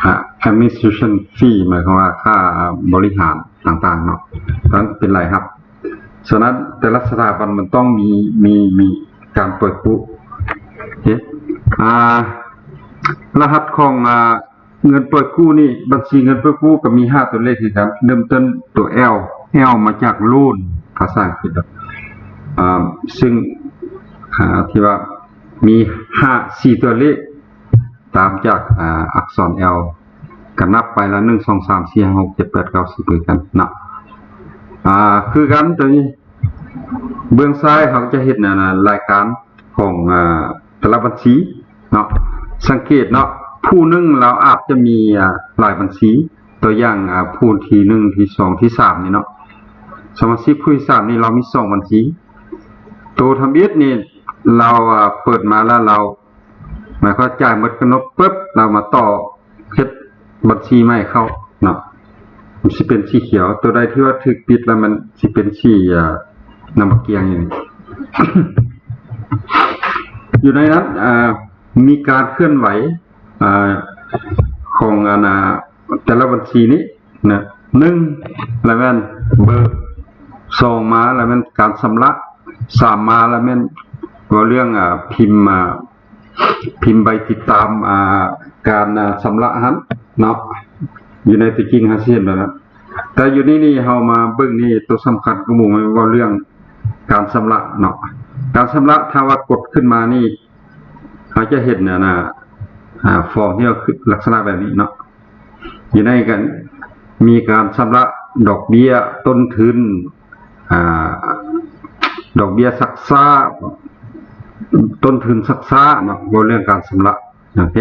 ອ່າ administration fee ໝາຍຄວາມວ່າຄ່າບໍລິຫານຕ່າງໆເນາະ ນັ້ນເປັນລາຍຮັບ. ສະນັ້ນແຕ່ລະສະຖາບັນມັນຕ້ອງມີ ມີ ມີການປ່ອຍກູ້. ເຫັນ ອ່າ ລະຫັດຂອງ ອ່າ ເງິນປ່ອຍກູ້ນີ້ ບັນຊີເງິນປ່ອຍກູ້ກໍມີຫ້າຕົວເລກຄືກັນ. ເລີ່ມຕົ້ນຕົວ L L ມາຈາກ loan ພາສາອັງກິດເນາະ ອ່າ ຊຶ່ງ ອ່າ ທີ່ວ່າມີຫ້າ ສີ່ຕົວເລກ ຕາມຈາກ ອ່າ ອັກສອນ L ກໍນັບໄປລະ ໜຶ່ງ ສອງ ສາມ ສີ່ ຫ້າ ຫົກ ເຈັດ ແປດ ເກົ້າ ສິບ ຄືກັນເນາະ. ອ່າ ຄືກັນຕົວນີ້ ເບື້ອງຊ້າຍເຮົາຈະເຫັນ ອັນ ລາຍການຂອງ ອ່າ ແຕ່ລະບັນຊີເນາະ. ສັງເກດເນາະ ຜູ້ໜຶ່ງລາວອາດຈະມີ ອ່າ ຫຼາຍບັນຊີ. ຕົວຢ່າງ ອ່າ ຜູ້ທີໜຶ່ງ ທີສອງ ທີສາມນີ້ເນາະ ສະມາຊິກຜູ້ທີສາມນີ້ລາວມີສອງບັນຊີ. ໂຕທຳອິດນີ້ລາວ ອ່າ ເປີດມາແລ້ວລາວ ໝາຍຄວາມວ່າຈ່າຍໝົດກຳນົດປຶບ ລາວມາຕໍ່ເຮັດບັນຊີໃໝ່ເຂົ້າເນາະ ມັນຊິເປັນສີຂຽວ. ຕົວໃດທີ່ວ່າຖືກປິດແລ້ວມັນຊິເປັນສີ ອ່າ ນ້ຳບັກກຽງຢູ່ນີ້ ຢູ່ໃນນັ້ນ ອ່າ ມີການເຄື່ອນໄຫວ ອ່າ ຂອງ ອັນ ອ່າ ແຕ່ລະບັນຊີນີ້ນະ ໜຶ່ງ ລະແມ່ນເບີກ, ສອງ ມາລະແມ່ນການຊຳລະ, ສາມ ມາລະແມ່ນເວົ້າເລື່ອງ ອ່າ ພິມ ອ່າ ພິມໃບຕິດຕາມ ອ່າ ການ ອ່າ ຊຳລະຫັ້ນເນາະ. ຢູ່ໃນຕົວຈິງເຮົາຊິເຫັນແບບນັ້ນ ແຕ່ຢູ່ໃນນີ້ເຮົາມາເບິ່ງນີ້ ຕົວສຳຄັນກວ່າໝູ່ແມ່ນເວົ້າເລື່ອງການຊຳລະເນາະ. ການຊຳລະ ຖ້າວ່າກົດຂຶ້ນມານີ້ ເຮົາຈະເຫັນ ອັນນ່າ ອ່າ ຟອມທີ່ວ່າຄືລັກສະນະແບບນີ້ເນາະ. ຢູ່ໃນການ ມີການຊຳລະດອກເບ້ຍ, ຕົ້ນທຶນ ອ່າ ດອກເບ້ຍຊັກຊ້າ, ຕົ້ນທຶນຊັກຊ້າເນາະ, ເວົ້າເລື່ອງການຊຳລະ ໂອເຄ.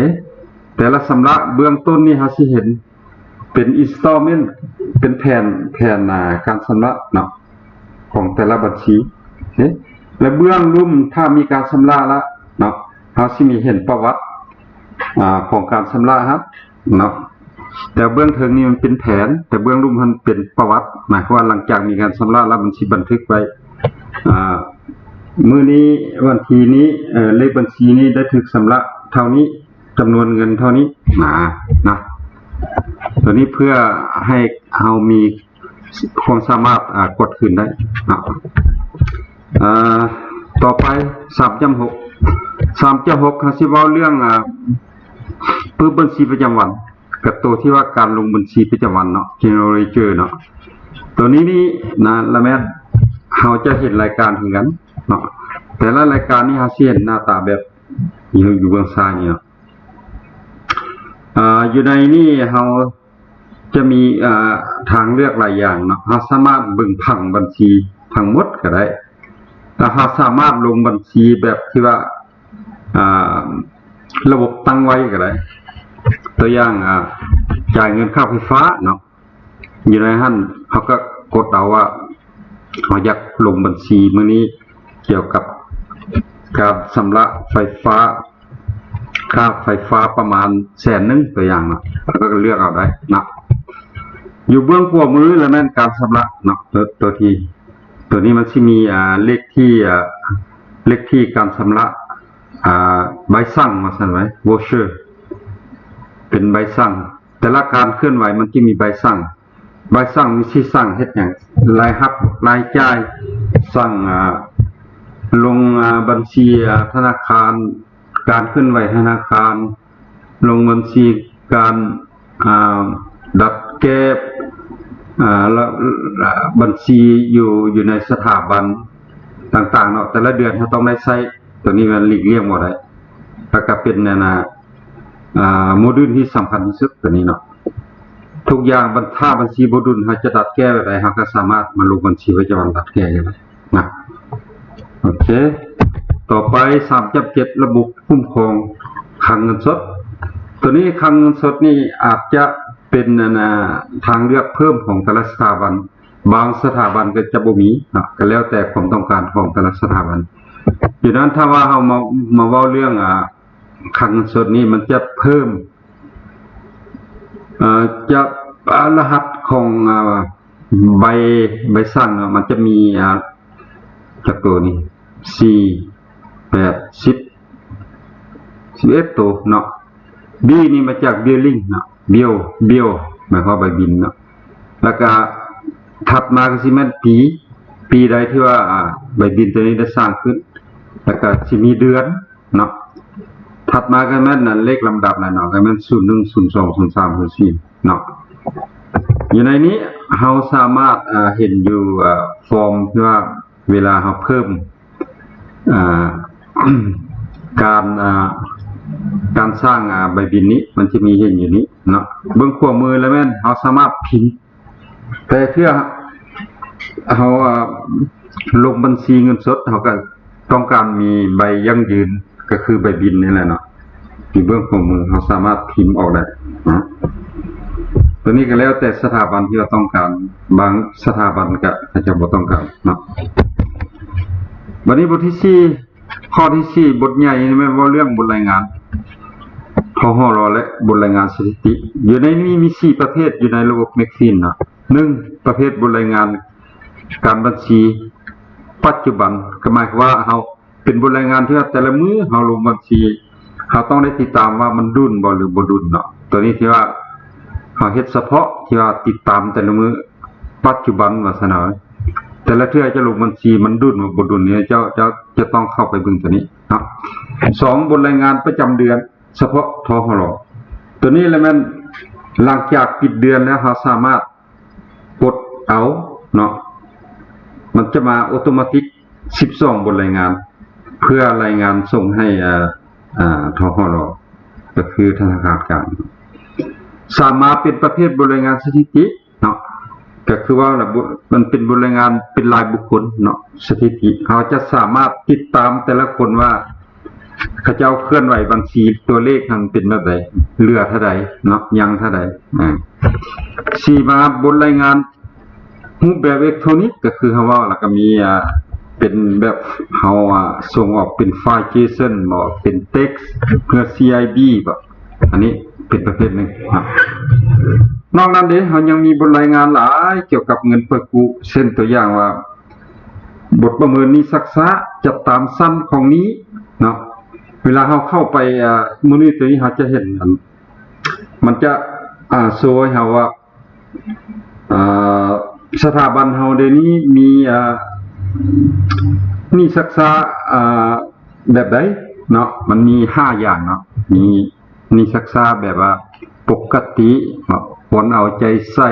ແຕ່ລະຊຳລະເບື້ອງຕົ້ນນີ້ເຮົາຊິເຫັນເປັນ installment ເປັນແຜນ ແຜນ ອ່າ ການຊຳລະເນາະ ຂອງແຕ່ລະບັນຊີ ໂອເຄ. ແລະ ເບື້ອງລຸ່ມ ຖ້າມີການຊຳລະລະເນາະ ເຮົາຊິມີເຫັນປະຫວັດ ອ່າ ຂອງການຊຳລະຫັ້ນເນາະ. ແຕ່ເບື້ອງເທິງນີ້ມັນເປັນແຜນ ແຕ່ເບື້ອງລຸ່ມຫັ້ນເປັນປະຫວັດ ໝາຍຄວາມວ່າຫຼັງຈາກມີການຊຳລະແລ້ວມັນຊິບັນທຶກໄວ້ ອ່າ ມື້ນີ້ ວັນທີນີ້ ເອີ ເລກບັນຊີນີ້ໄດ້ຖືກຊຳລະເທົ່ານີ້ ຈຳນວນເງິນເທົ່ານີ້ນະ ນະ. ຕົວນີ້ເພື່ອໃຫ້ເຮົາມີຄວາມສາມາດ ອ່າ ກວດຄືນໄດ້ເນາະ. ອ່າ ຕໍ່ໄປ ສາມຈຸດຫົກ ສາມຈຸດຫົກ ເຮົາຊິເວົ້າເລື່ອງ ອ່າ ປຶບບັນຊີປະຈຳວັນ ກັບໂຕທີ່ວ່າການລົງບັນຊີປະຈຳວັນເນາະ General Ledger ເນາະ. ໂຕນີ້ນີ້ນະ ລະແມ່ນເຮົາຈະເຫັນລາຍການຄືກັນເນາະ ແຕ່ລະລາຍການນີ້ເຮົາຊິເຫັນໜ້າຕາແບບຢູ່ ຢູ່ເບື້ອງຊ້າຍນີ້ເນາະ. ອ່າ ຢູ່ໃນນີ້ເຮົາຈະມີ ອ່າ ທາງເລືອກຫຼາຍຢ່າງເນາະ ເຮົາສາມາດເບິ່ງຜັງບັນຊີທັງໝົດກໍໄດ້ ແລະ ເຮົາສາມາດລົງບັນຊີແບບທີ່ວ່າ ອ່າ ລະບົບຕັ້ງໄວ້ກໍໄດ້ ຕົວຢ່າງ ອ່າ ຈ່າຍເງິນຄ່າໄຟຟ້າເນາະ ຢູ່ໃນຫັ້ນເຮົາກໍກົດເອົາວ່າເຮົາຢາກລົງບັນຊີມື້ນີ້ກ່ຽວກັບການຊຳລະໄຟຟ້າ ຄ່າໄຟຟ້າປະມານແສນໜຶ່ງ ຕົວຢ່າງເນາະ ເຮົາກໍເລືອກເອົາໄດ້ເນາະ. ຢູ່ເບື້ອງຂວາມືລະແມ່ນການຊຳລະເນາະ ຕົວ ຕົວທີ່ ຕົວນີ້ມັນຊິມີ ອ່າ ເລກທີ ອ່າ ເລກທີການຊຳລະ ອ່າ ໃບສັ່ງວ່າຊັ້ນໄວ້ voucher ເປັນໃບສັ່ງ ແຕ່ລະການເຄື່ອນໄຫວມັນຈະມີໃບສັ່ງ ໃບສັ່ງມີຊິສັ່ງເຮັດຫຍັງ ລາຍຮັບ ລາຍຈ່າຍ ສັ່ງ ອ່າ ລົງ ອ່າ ບັນຊີ ອ່າ ທະນາຄານ ການເຄື່ອນໄຫວທະນາຄານ ລົງບັນຊີການ ອ່າ ດັດແກ້ ອ່າ ລະ ລະ ບັນຊີຢູ່ ຢູ່ໃນສະຖາບັນຕ່າງໆເນາະ ແຕ່ລະເດືອນເຮົາຕ້ອງໄດ້ໃຊ້ ຕົວນີ້ມັນຫຼີກລ່ຽງບໍ່ໄດ້ ແລ້ວກໍເປັນອັນນ່າ ອ່າ ໂມດູນທີ່ສຳຄັນທີ່ສຸດຕົວນີ້ເນາະ. ທຸກຢ່າງບັນ ຖ້າບັນຊີບໍ່ດຸນ ເຮົາຈະດັດແກ້ແບບໃດ ເຮົາກໍສາມາດມາລົງບັນຊີປະຈຳວັນດັດແກ້ໄດ້ນະ. ໂອເຄ ຕໍ່ໄປ ສາມຈຸດເຈັດ ລະບົບຄຸ້ມຄອງຄັງເງິນສົດ. ຕົວນີ້ຄັງເງິນສົດນີ້ອາດຈະເປັນອັນນ່າ ທາງເລືອກເພີ່ມຂອງແຕ່ລະສະຖາບັນ, ບາງສະຖາບັນກໍຈະບໍ່ມີເນາະ ກໍແລ້ວແຕ່ຄວາມຕ້ອງການຂອງແຕ່ລະສະຖາບັນ. ຢູ່ນັ້ນ ຖ້າວ່າເຮົາມາ ມາເວົ້າເລື່ອງ ອ່າ ຄັງເງິນສົດນີ້ ມັນຈະເພີ່ມ ເອີ ຈະ ອາ ລະຫັດຂອງ ອາ ໃບ ໃບສັ່ງເນາະ ມັນຈະມີ ອາ ຈັກໂຕນີ້ ສີ່ ແປດ ສິບ ສິບເອັດໂຕເນາະ. ບີນີ້ມາຈາກ Billing ເນາະ Bill Bill ໝາຍຄວາມວ່າໃບບິນເນາະ. ແລ້ວກະຖັດມາກໍຊິແມ່ນປີ ປີໃດທີ່ວ່າ ອາ ໃບບິນຕົວນີ້ໄດ້ສ້າງຂຶ້ນ ແລ້ວກະຊິມີເດືອນ ເນາະ. ຖັດມາກໍແມ່ນອັນເລກລຳດັບແຫຼະເນາະ ກໍແມ່ນ ສູນໜຶ່ງ ສູນສອງ ສູນສາມ ສູນສີ່ ເນາະ. ຢູ່ໃນນີ້ເຮົາສາມາດ ເອີ ເຫັນຢູ່ ເອີ ຟອມທີ່ວ່າເວລາເຮົາເພີ່ມ ເອີ ການ ເອີ ການສ້າງ ເອີ ໃບບິນນີ້ ມັນຈະມີເຫັນຢູ່ນີ້ເນາະ. ເບື້ອງຂວາມືລະແມ່ນເຮົາສາມາດພິມ ແຕ່ເທື່ອເຮົາ ເອີ ລົງບັນຊີເງິນສົດ ເຮົາກໍຕ້ອງການມີໃບຢັ້ງຢືນ ກໍຄືໃບບິນນີ້ແຫຼະເນາະ ຢູ່ເບື້ອງຂວາມື ເຮົາສາມາດພິມອອກໄດ້ເນາະ. ຕົວນີ້ກໍແລ້ວແຕ່ສະຖາບັນທີ່ວ່າຕ້ອງການ, ບາງສະຖາບັນກໍອາດຈະບໍ່ຕ້ອງການເນາະ. ບັດນີ້ບົດທີສີ່ ຂໍ້ທີສີ່ ບົດໃຫຍ່ນີ້ແມ່ນເວົ້າເລື່ອງບົດລາຍງານ ທຫລ ແລະ ບົດລາຍງານສະຖິຕິ. ຢູ່ໃນນີ້ມີສີ່ປະເພດຢູ່ໃນລະບົບ Maxfin ເນາະ. ໜຶ່ງ ປະເພດບົດລາຍງານການບັນຊີປັດຈຸບັນ ກໍໝາຍຄວາມວ່າເຮົາເປັນບົດລາຍງານທີ່ວ່າແຕ່ລະມື້ເຮົາລົງບັນຊີ ເຮົາຕ້ອງໄດ້ຕິດຕາມວ່າມັນດຸນບໍ່ ຫຼື ບໍ່ດຸນເນາະ. ຕົວນີ້ທີ່ວ່າເຮົາເຮັດສະເພາະທີ່ວ່າຕິດຕາມແຕ່ລະມື້ ປັດຈຸບັນວ່າຊັ້ນເນາະ ແຕ່ລະເທື່ອຈະລົງບັນຊີມັນດຸນບໍ່ ບໍ່ດຸນນີ້ ເຈົ້າ ເຈົ້າຈະຕ້ອງເຂົ້າໄປເບິ່ງຕົວນີ້ເນາະ. ສອງ ບົດລາຍງານປະຈຳເດືອນສະເພາະ ທຫລ ຕົວນີ້ລະແມ່ນຫຼັງຈາກປິດເດືອນແລ້ວ ເຮົາສາມາດກົດເອົາເນາະ ມັນຈະມາໂອໂຕມາຕິກ ສິບສອງ ບົດລາຍງານ ເພື່ອລາຍງານສົ່ງໃຫ້ ອາ ອາ ທຫລ ກໍຄືທະນາຄານກາງ. ສາມມາເປັນປະເພດບົດລາຍງານສະຖິຕິເນາະ ກໍຄືວ່າລະບົບ ມັນເປັນບົດລາຍງານເປັນລາຍບຸກຄົນເນາະ ສະຖິຕິ ເຮົາຈະສາມາດຕິດຕາມແຕ່ລະຄົນວ່າ ເຂົາເຈົ້າເຄື່ອນໄຫວບັນຊີ ຕົວເລກຫັ້ນເປັນແບບໃດ ເຫຼືອເທົ່າໃດເນາະ ຍັງເທົ່າໃດ. ອາ ສີ່ ມາບົດລາຍງານ ຮູບແບບເອເລັກໂທຣນິກ ກໍຄືເຮົາເວົ້າ ແລ້ວກໍມີ ອ່າ ເປັນແບບເຮົາ ອ່າ ສົ່ງອອກເປັນໄຟລ໌ JSON ບໍ່ ເປັນເທັກ ເພື່ອ CIB ບໍ່ ອັນນີ້ເປັນປະເພດໜຶ່ງເນາະ. ນອກນັ້ນເດ ເຮົາຍັງມີບົດລາຍງານຫຼາຍກ່ຽວກັບເງິນເປີດກູ້ ເຊັ່ນ ຕົວຢ່າງວ່າ ບົດປະເມີນໜີ້ຊັກຊ້າ ຈັດຕາມຊັ້ນຂອງໜີ້ເນາະ. ເວລາເຮົາເຂົ້າໄປ ອ່າ ມື້ນີ້ ຕົວນີ້ເຮົາຈະເຫັນ ອັນ ມັນຈະ ອ່າ ໂຊໃຫ້ເຮົາວ່າ ອ່າ ສະຖາບັນເຮົາດຽວນີ້ມີ ອ່າ ໜີ້ຊັກຊ້າ ອ່າ ແບບໃດເນາະ. ມັນມີຫ້າຢ່າງເນາະ ມີໜີ້ຊັກຊ້າແບບວ່າປົກກະຕິເນາະ ຄວນເອົາໃຈໃສ່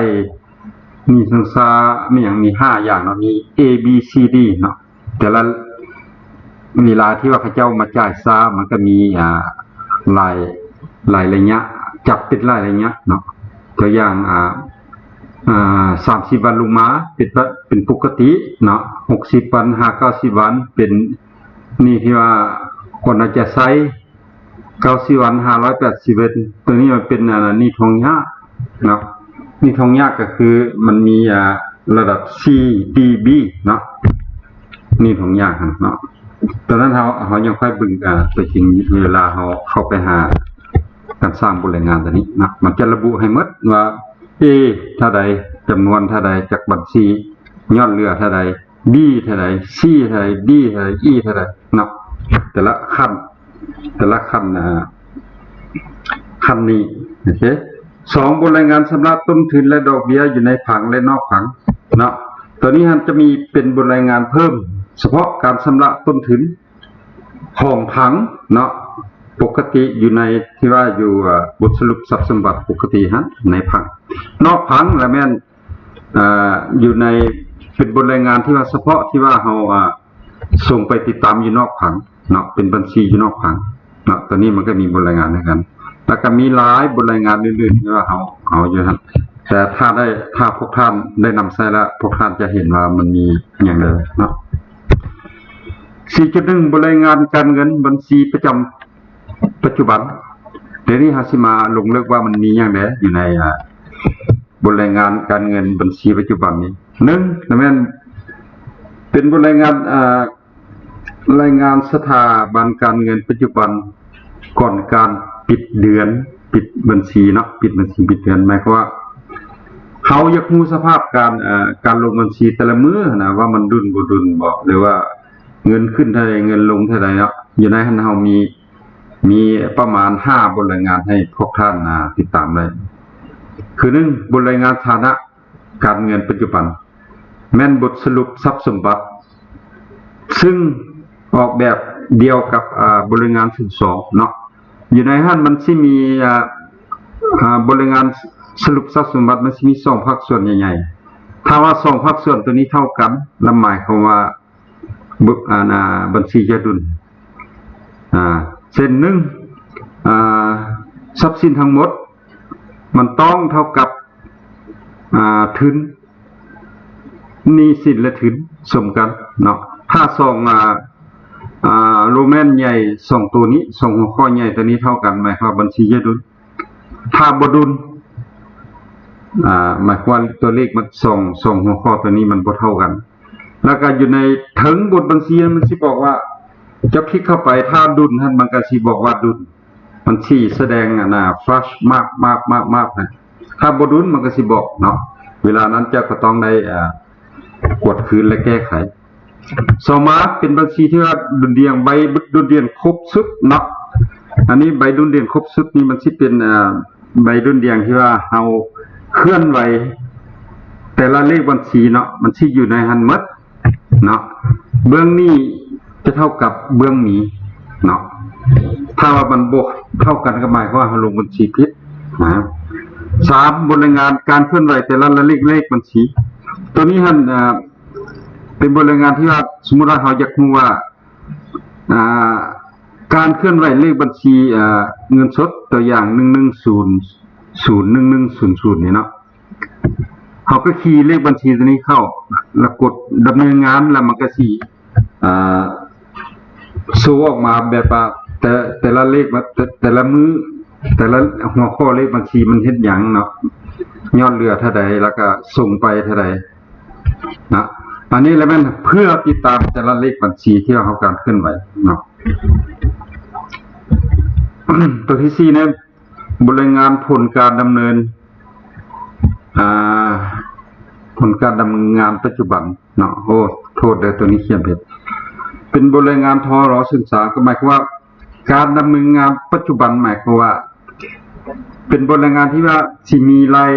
ໜີ້ຊັກຊ້າ ມີຫຍັງ ມີຫ້າຢ່າງເນາະ ມີ A B C D ເນາະ. ແຕ່ລະເວລາທີ່ວ່າເຂົາເຈົ້າມາຈ່າຍຊ້າ ມັນກໍມີ ອ່າ ຫຼາຍ ຫຼາຍໄລຍະ ຈັດເປັນຫຼາຍໄລຍະເນາະ. ຕົວຢ່າງ ອ່າ ອ່າ ສາມສິບວັນລົງມາ ເປັນ ເປັນປົກກະຕິເນາະ, ຫົກສິບວັນຫາເກົ້າສິບວັນ ເປັນໜີ້ທີ່ວ່າຄວນເອົາໃຈໃສ່, ເກົ້າສິບວັນຫາຮ້ອຍແປດສິບເອັດ ຕົວນີ້ມັນເປັນ ອ່າ ໜີ້ທວງຍາກເນາະ. ໜີ້ທວງຍາກກໍຄືມັນມີ ອ່າ ລະດັບ C D B ເນາະ ໜີ້ທວງຍາກຫັ້ນເນາະ. ຕົວນັ້ນເຮົາ ເຮົາຍັງຄ່ອຍເບິ່ງ ອ່າ ຕົວຈິງເວລາເຮົາເຂົ້າໄປຫາການສ້າງບົດລາຍງານຕົວນີ້ເນາະ. ມັນຈະລະບຸໃຫ້ໝົດວ່າ A ເທົ່າໃດ, ຈຳນວນເທົ່າໃດ, ຈາກບັນຊີ, ຍອດເຫຼືອເທົ່າໃດ, B ເທົ່າໃດ, C ເທົ່າໃດ, D ເທົ່າໃດ, E ເທົ່າໃດເນາະ. ແຕ່ລະຂັ້ນ ແຕ່ລະຂັ້ນ ອ່າ ຂັ້ນນີ້ ໂອເຄ. ສອງ ບົດລາຍງານຊຳລະຕົ້ນທຶນ ແລະ ດອກເບ້ຍຢູ່ໃນຜັງ ແລະ ນອກຜັງເນາະ. ຕົວນີ້ຫັ້ນຈະມີເປັນບົດລາຍງານເພີ່ມສະເພາະການຊຳລະຕົ້ນທຶນຂອງຜັງເນາະ, ປົກກະຕິຢູ່ໃນທີ່ວ່າຢູ່ ເອີ ບົດສະຫຼຸບຊັບສົມບັດປົກກະຕິຫັ້ນໃນຜັງ. ນອກຜັງລະແມ່ນ ອ່າ ຢູ່ໃນ ເປັນບົດລາຍງານທີ່ວ່າສະເພາະທີ່ວ່າເຮົາ ອ່າ ສົ່ງໄປຕິດຕາມຢູ່ນອກຜັງເນາະ, ເປັນບັນຊີຢູ່ນອກຜັງ. ເນາະ ຕົວນີ້ມັນກໍມີບົດລາຍງານຄືກັນ ແລ້ວກໍມີຫຼາຍບົດລາຍງານອື່ນໆທີ່ວ່າເຮົາເອົາຢູ່ຫັ້ນ ແຕ່ຖ້າໄດ້ ຖ້າພວກທ່ານໄດ້ນຳໃຊ້ແລ້ວ ພວກທ່ານຈະເຫັນວ່າມັນມີຫຍັງແດ່ເນາະ. ສີ່ຈຸດໜຶ່ງ ບົດລາຍງານການເງິນບັນຊີປະຈຳປັດຈຸບັນ. ດຽວນີ້ເຮົາຊິມາລົງເລິກວ່າມັນມີຫຍັງແດ່ຢູ່ໃນ ອ່າ ບົດລາຍງານການເງິນບັນຊີປັດຈຸບັນນີ້. ໜຶ່ງ ແມ່ນເປັນບົດລາຍງານ ອ່າ ລາຍງານສະຖາບັນການເງິນປັດຈຸບັນ ກ່ອນການປິດເດືອນ ປິດບັນຊີເນາະ ປິດບັນຊີ ປິດເດືອນ ໝາຍຄວາມວ່າ ເຮົາຢາກຮູ້ສະພາບການ ເອີ ການລົງບັນຊີແຕ່ລະມື້ຫັ້ນນະ ວ່າມັນດຸນບໍ່ດຸນບໍ່ ຫຼືວ່າເງິນຂຶ້ນເທົ່າໃດ ເງິນລົງເທົ່າໃດເນາະ. ຢູ່ໃນຫັ້ນເຮົາມີ ມີປະມານຫ້າບົດລາຍງານໃຫ້ພວກທ່ານ ອ່າ ຕິດຕາມໄດ້. ຄື ໜຶ່ງ ບົດລາຍງານຖານະການເງິນປັດຈຸບັນ ແມ່ນບົດສະຫຼຸບຊັບສົມບັດ ຊຶ່ງອອກແບບດຽວກັບ ອ່າ ບົດລາຍງານສູນສອງເນາະ. ຢູ່ໃນຫັ້ນມັນຊິມີ ອ່າ ອ່າ ບົດລາຍງານສະຫຼຸບຊັບສົມບັດ ມັນຊິມີສອງພາກສ່ວນໃຫຍ່ໆ. ຖ້າວ່າສອງພາກສ່ວນໂຕນີ້ເທົ່າກັນ ລະໝາຍຄວາມວ່າ ບ- ອັນ ອ່າ ບັນຊີຈະດຸນ ອ່າ ເຊັ່ນ ໜຶ່ງ ອ່າ ຊັບສິນທັງໝົດມັນຕ້ອງເທົ່າກັບ ອ່າ ທຶນ ໜີ້ສິນ ແລະ ທຶນສົມກັນເນາະ. ຖ້າສອງ ອ່າ ອ່າ ໂຣມັນໃຫຍ່ສອງໂຕນີ້ ສອງຫົວຂໍ້ໃຫຍ່ໂຕນີ້ເທົ່າກັນ ໝາຍຄວາມວ່າບັນຊີຈະດຸນ. ຖ້າບໍ່ດຸນ ອ່າ ໝາຍຄວາມວ່າຕົວເລກມັນ ສອງ ສອງຫົວຂໍ້ໂຕນີ້ມັນບໍ່ເທົ່າກັນ. ແລ້ວກໍຢູ່ໃນເທິງບົດບັນຊີມັນຊິບອກວ່າ ເຈົ້າຄລິກເຂົ້າໄປ ຖ້າດຸນຫັ້ນມັນກໍຊິບອກວ່າດຸນ ມັນຊິສະແດງອັນນ່າ flash ມາບ ມາບ ມາບ ມາບ ນະ. ຖ້າບໍ່ດຸນມັນກໍຊິບອກເນາະ ເວລານັ້ນເຈົ້າກໍຕ້ອງໄດ້ ອ່າ ກວດຄືນ ແລະ ແກ້ໄຂ. ຕໍ່ມາເປັນບັນຊີທີ່ວ່າດຸນດ່ຽງ ໃບດຸນດ່ຽງຄົບຊຸດເນາະ. ອັນນີ້ໃບດຸນດ່ຽງຄົບຊຸດນີ້ມັນຊິເປັນ ອ່າ ໃບດຸນດ່ຽງທີ່ວ່າເຮົາເຄື່ອນໄຫວແຕ່ລະເລກບັນຊີເນາະ ມັນຊິຢູ່ໃນຫັ້ນໝົດເນາະ. ເບື້ອງໜີ້ຈະເທົ່າກັບເບື້ອງມີເນາະ. ຖ້າວ່າມັນບໍ່ເທົ່າກັນກໍໝາຍຄວາມວ່າເຮົາລົງບັນຊີຜິດນະ. ສາມ ບົດລາຍງານການເຄື່ອນໄຫວແຕ່ລະລະເລກ ເລກບັນຊີ ໂຕນີ້ຫັ້ນ ອ່າ ເປັນບົດລາຍງານທີ່ວ່າ ສົມມຸດວ່າເຮົາຢາກຮູ້ວ່າ ອ່າ ການເຄື່ອນໄຫວເລກບັນຊີ ອ່າ ເງິນສົດ ຕົວຢ່າງ ໜຶ່ງໜຶ່ງສູນ ສູນໜຶ່ງໜຶ່ງສູນສູນນີ້ເນາະ ເຮົາກໍຄີເລກບັນຊີຕົວນີ້ເຂົ້າ ແລ້ວກົດດຳເນີນງານ ແລ້ວມັນກໍຊິ ອ່າ ໂຊອອກມາແບບວ່າ ແຕ່ ແຕ່ລະເລກ ແຕ່ ແຕ່ລະມື້ ແຕ່ລະຫົວຂໍ້ເລກບັນຊີມັນເຮັດຫຍັງເນາະ ຍອດເຫຼືອເທົ່າໃດ ແລ້ວກໍສົ່ງໄປເທົ່າໃດ ນະ. ອັນນີ້ລະແມ່ນເພື່ອຕິດຕາມແຕ່ລະເລກບັນຊີທີ່ວ່າເຮົາການເຄື່ອນໄຫວເນາະ. ຕົວທີສີ່ ໃນບົດລາຍງານຜົນການດຳເນີນ ອ່າ ຜົນການດຳເນີນງານປັດຈຸບັນເນາະ. ໂອ້ ໂທດເດີ ຕົວນີ້ຂຽນຜິດ ເປັນບົດລາຍງານ ທລ ສູນສາມ ກໍໝາຍຄວາມວ່າ ການດຳເນີນງານປັດຈຸບັນ ໝາຍຄວາມວ່າ ເປັນບົດລາຍງານທີ່ວ່າຊິມີລາຍ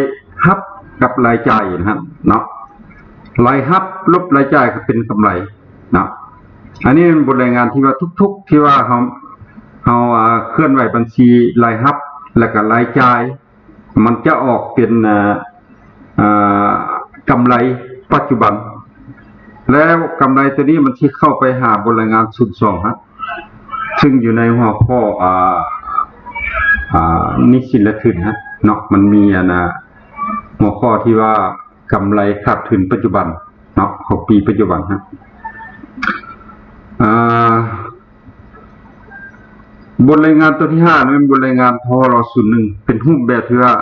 ຮັບກັບລາຍຈ່າຍຢູ່ຫັ້ນເນາະ. ລາຍຮັບລົບລາຍຈ່າຍກໍເປັນກຳໄລເນາະ. ອັນນີ້ເປັນບົດລາຍງານທີ່ວ່າທຸກໆ ທີ່ວ່າເຮົາ ເຮົາ ອ່າ ເຄື່ອນໄຫວບັນຊີລາຍຮັບ ແລະ ກໍລາຍຈ່າຍ ມັນຈະອອກເປັນ ອ່າ ອ່າ ກຳໄລປັດຈຸບັນ ແລ້ວກຳໄລຕົວນີ້ມັນຊິເຂົ້າໄປຫາບົດລາຍງານສູນສອງຫັ້ນ ຊຶ່ງຢູ່ໃນຫົວຂໍ້ ອ່າ ອ່າ ໜີ້ສິນ ແລະ ທຶນຫັ້ນເນາະ. ມັນມີອັນນ່າ ຫົວຂໍ້ທີ່ວ່າກຳໄລຂາດທຶນປັດຈຸບັນເນາະ ຂອງປີປັດຈຸບັນຫັ້ນ. ອ່າ ບົດລາຍງານຕົວທີຫ້າ ແມ່ນບົດລາຍງານ ທລ ສູນໜຶ່ງ ເປັນຮູບແບບທີ່ວ່າ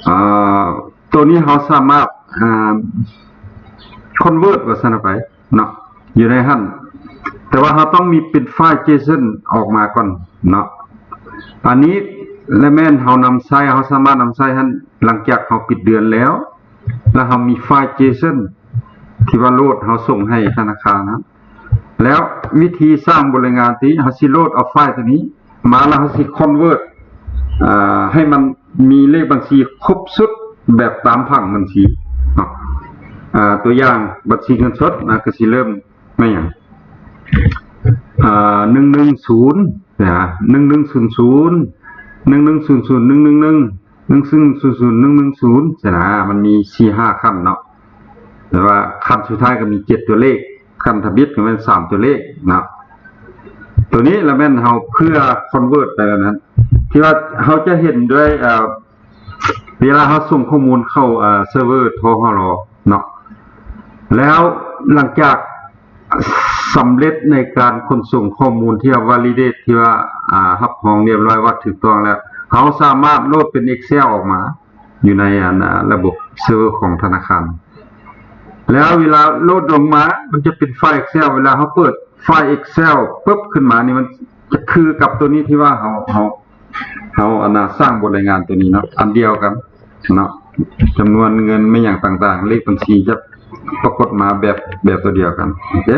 ອ່າ ຕົວນີ້ເຮົາສາມາດ ອ່າ convert ວ່າຊັ້ນໄປເນາະ ຢູ່ໃນຫັ້ນ ແຕ່ວ່າເຮົາຕ້ອງມີເປັນໄຟລ໌ JSON ອອກມາກ່ອນເນາະ. ອັນນີ້ລະແມ່ນເຮົານຳໃຊ້ ເຮົາສາມາດນຳໃຊ້ຫັ້ນ ຫຼັງຈາກເຮົາປິດເດືອນແລ້ວ ແລ້ວເຮົາມີໄຟລ໌ JSON ທີ່ວ່າໂຫຼດ ເຮົາສົ່ງໃຫ້ທະນາຄານຫັ້ນ. ແລ້ວວິທີສ້າງບົດລາຍງານຕິ ເຮົາຊິໂຫຼດເອົາໄຟລ໌ຕົວນີ້ມາ ແລ້ວເຮົາຊິ convert ອ່າ ໃຫ້ມັນມີເລກບັນຊີຄົບຊຸດແບບຕາມຜັງບັນຊີເນາະ. ອ່າ ຕົວຢ່າງບັນຊີເງິນສົດນະ ກໍຊິເລີ່ມແມ່ນຫຍັງ ອ່າ ໜຶ່ງໜຶ່ງສູນນະ ໜຶ່ງໜຶ່ງສູນສູນ ໜຶ່ງໜຶ່ງສູນສູນ ໜຶ່ງໜຶ່ງໜຶ່ງ ໜຶ່ງໜຶ່ງສູນສູນສູນ ໜຶ່ງໜຶ່ງສູນຊີ້ນະ ມັນມີສີ່ຫ້າຂັ້ນເນາະ ແຕ່ວ່າຂັ້ນສຸດທ້າຍກໍມີເຈັດຕົວເລກ ຂັ້ນທຳອິດກໍແມ່ນສາມຕົວເລກເນາະ. ໂຕນີ້ລະແມ່ນເຮົາເພື່ອ convert ໄປແບບນັ້ນ ທີ່ວ່າເຮົາຈະເຫັນດ້ວຍ ເອີ ເວລາເຮົາສົ່ງຂໍ້ມູນເຂົ້າ ເອີ ເຊີເວີ ທຫລ ເນາະ ແລ້ວຫຼັງຈາກສຳເລັດໃນການຂົນສົ່ງຂໍ້ມູນທີ່ວ່າ validate ທີ່ວ່າ ອາ ຮັບຮອງຮຽບຮ້ອຍວ່າຖືກຕ້ອງແລ້ວ ເຮົາສາມາດໂຫຼດເປັນ Excel ອອກມາ ຢູ່ໃນອັນ ອາ ລະບົບເຊີເວີຂອງທະນາຄານ ແລ້ວເວລາໂຫຼດລົງມາ ມັນຈະເປັນໄຟລ໌ Excel ເວລາເຮົາເປີດໄຟລ໌ Excel ປຶບຂຶ້ນມານີ້ ມັນຈະຄືກັບໂຕນີ້ທີ່ວ່າເຮົາ ເຮົາ ເຮົາອັນນ່າສ້າງບົດລາຍງານໂຕນີ້ເນາະ ອັນດຽວກັນເນາະ ຈຳນວນເງິນແມ່ນຫຍັງຕ່າງໆ ເລກບັນຊີຈະປາກົດມາແບບ ແບບໂຕດຽວກັນ ໂອເຄ.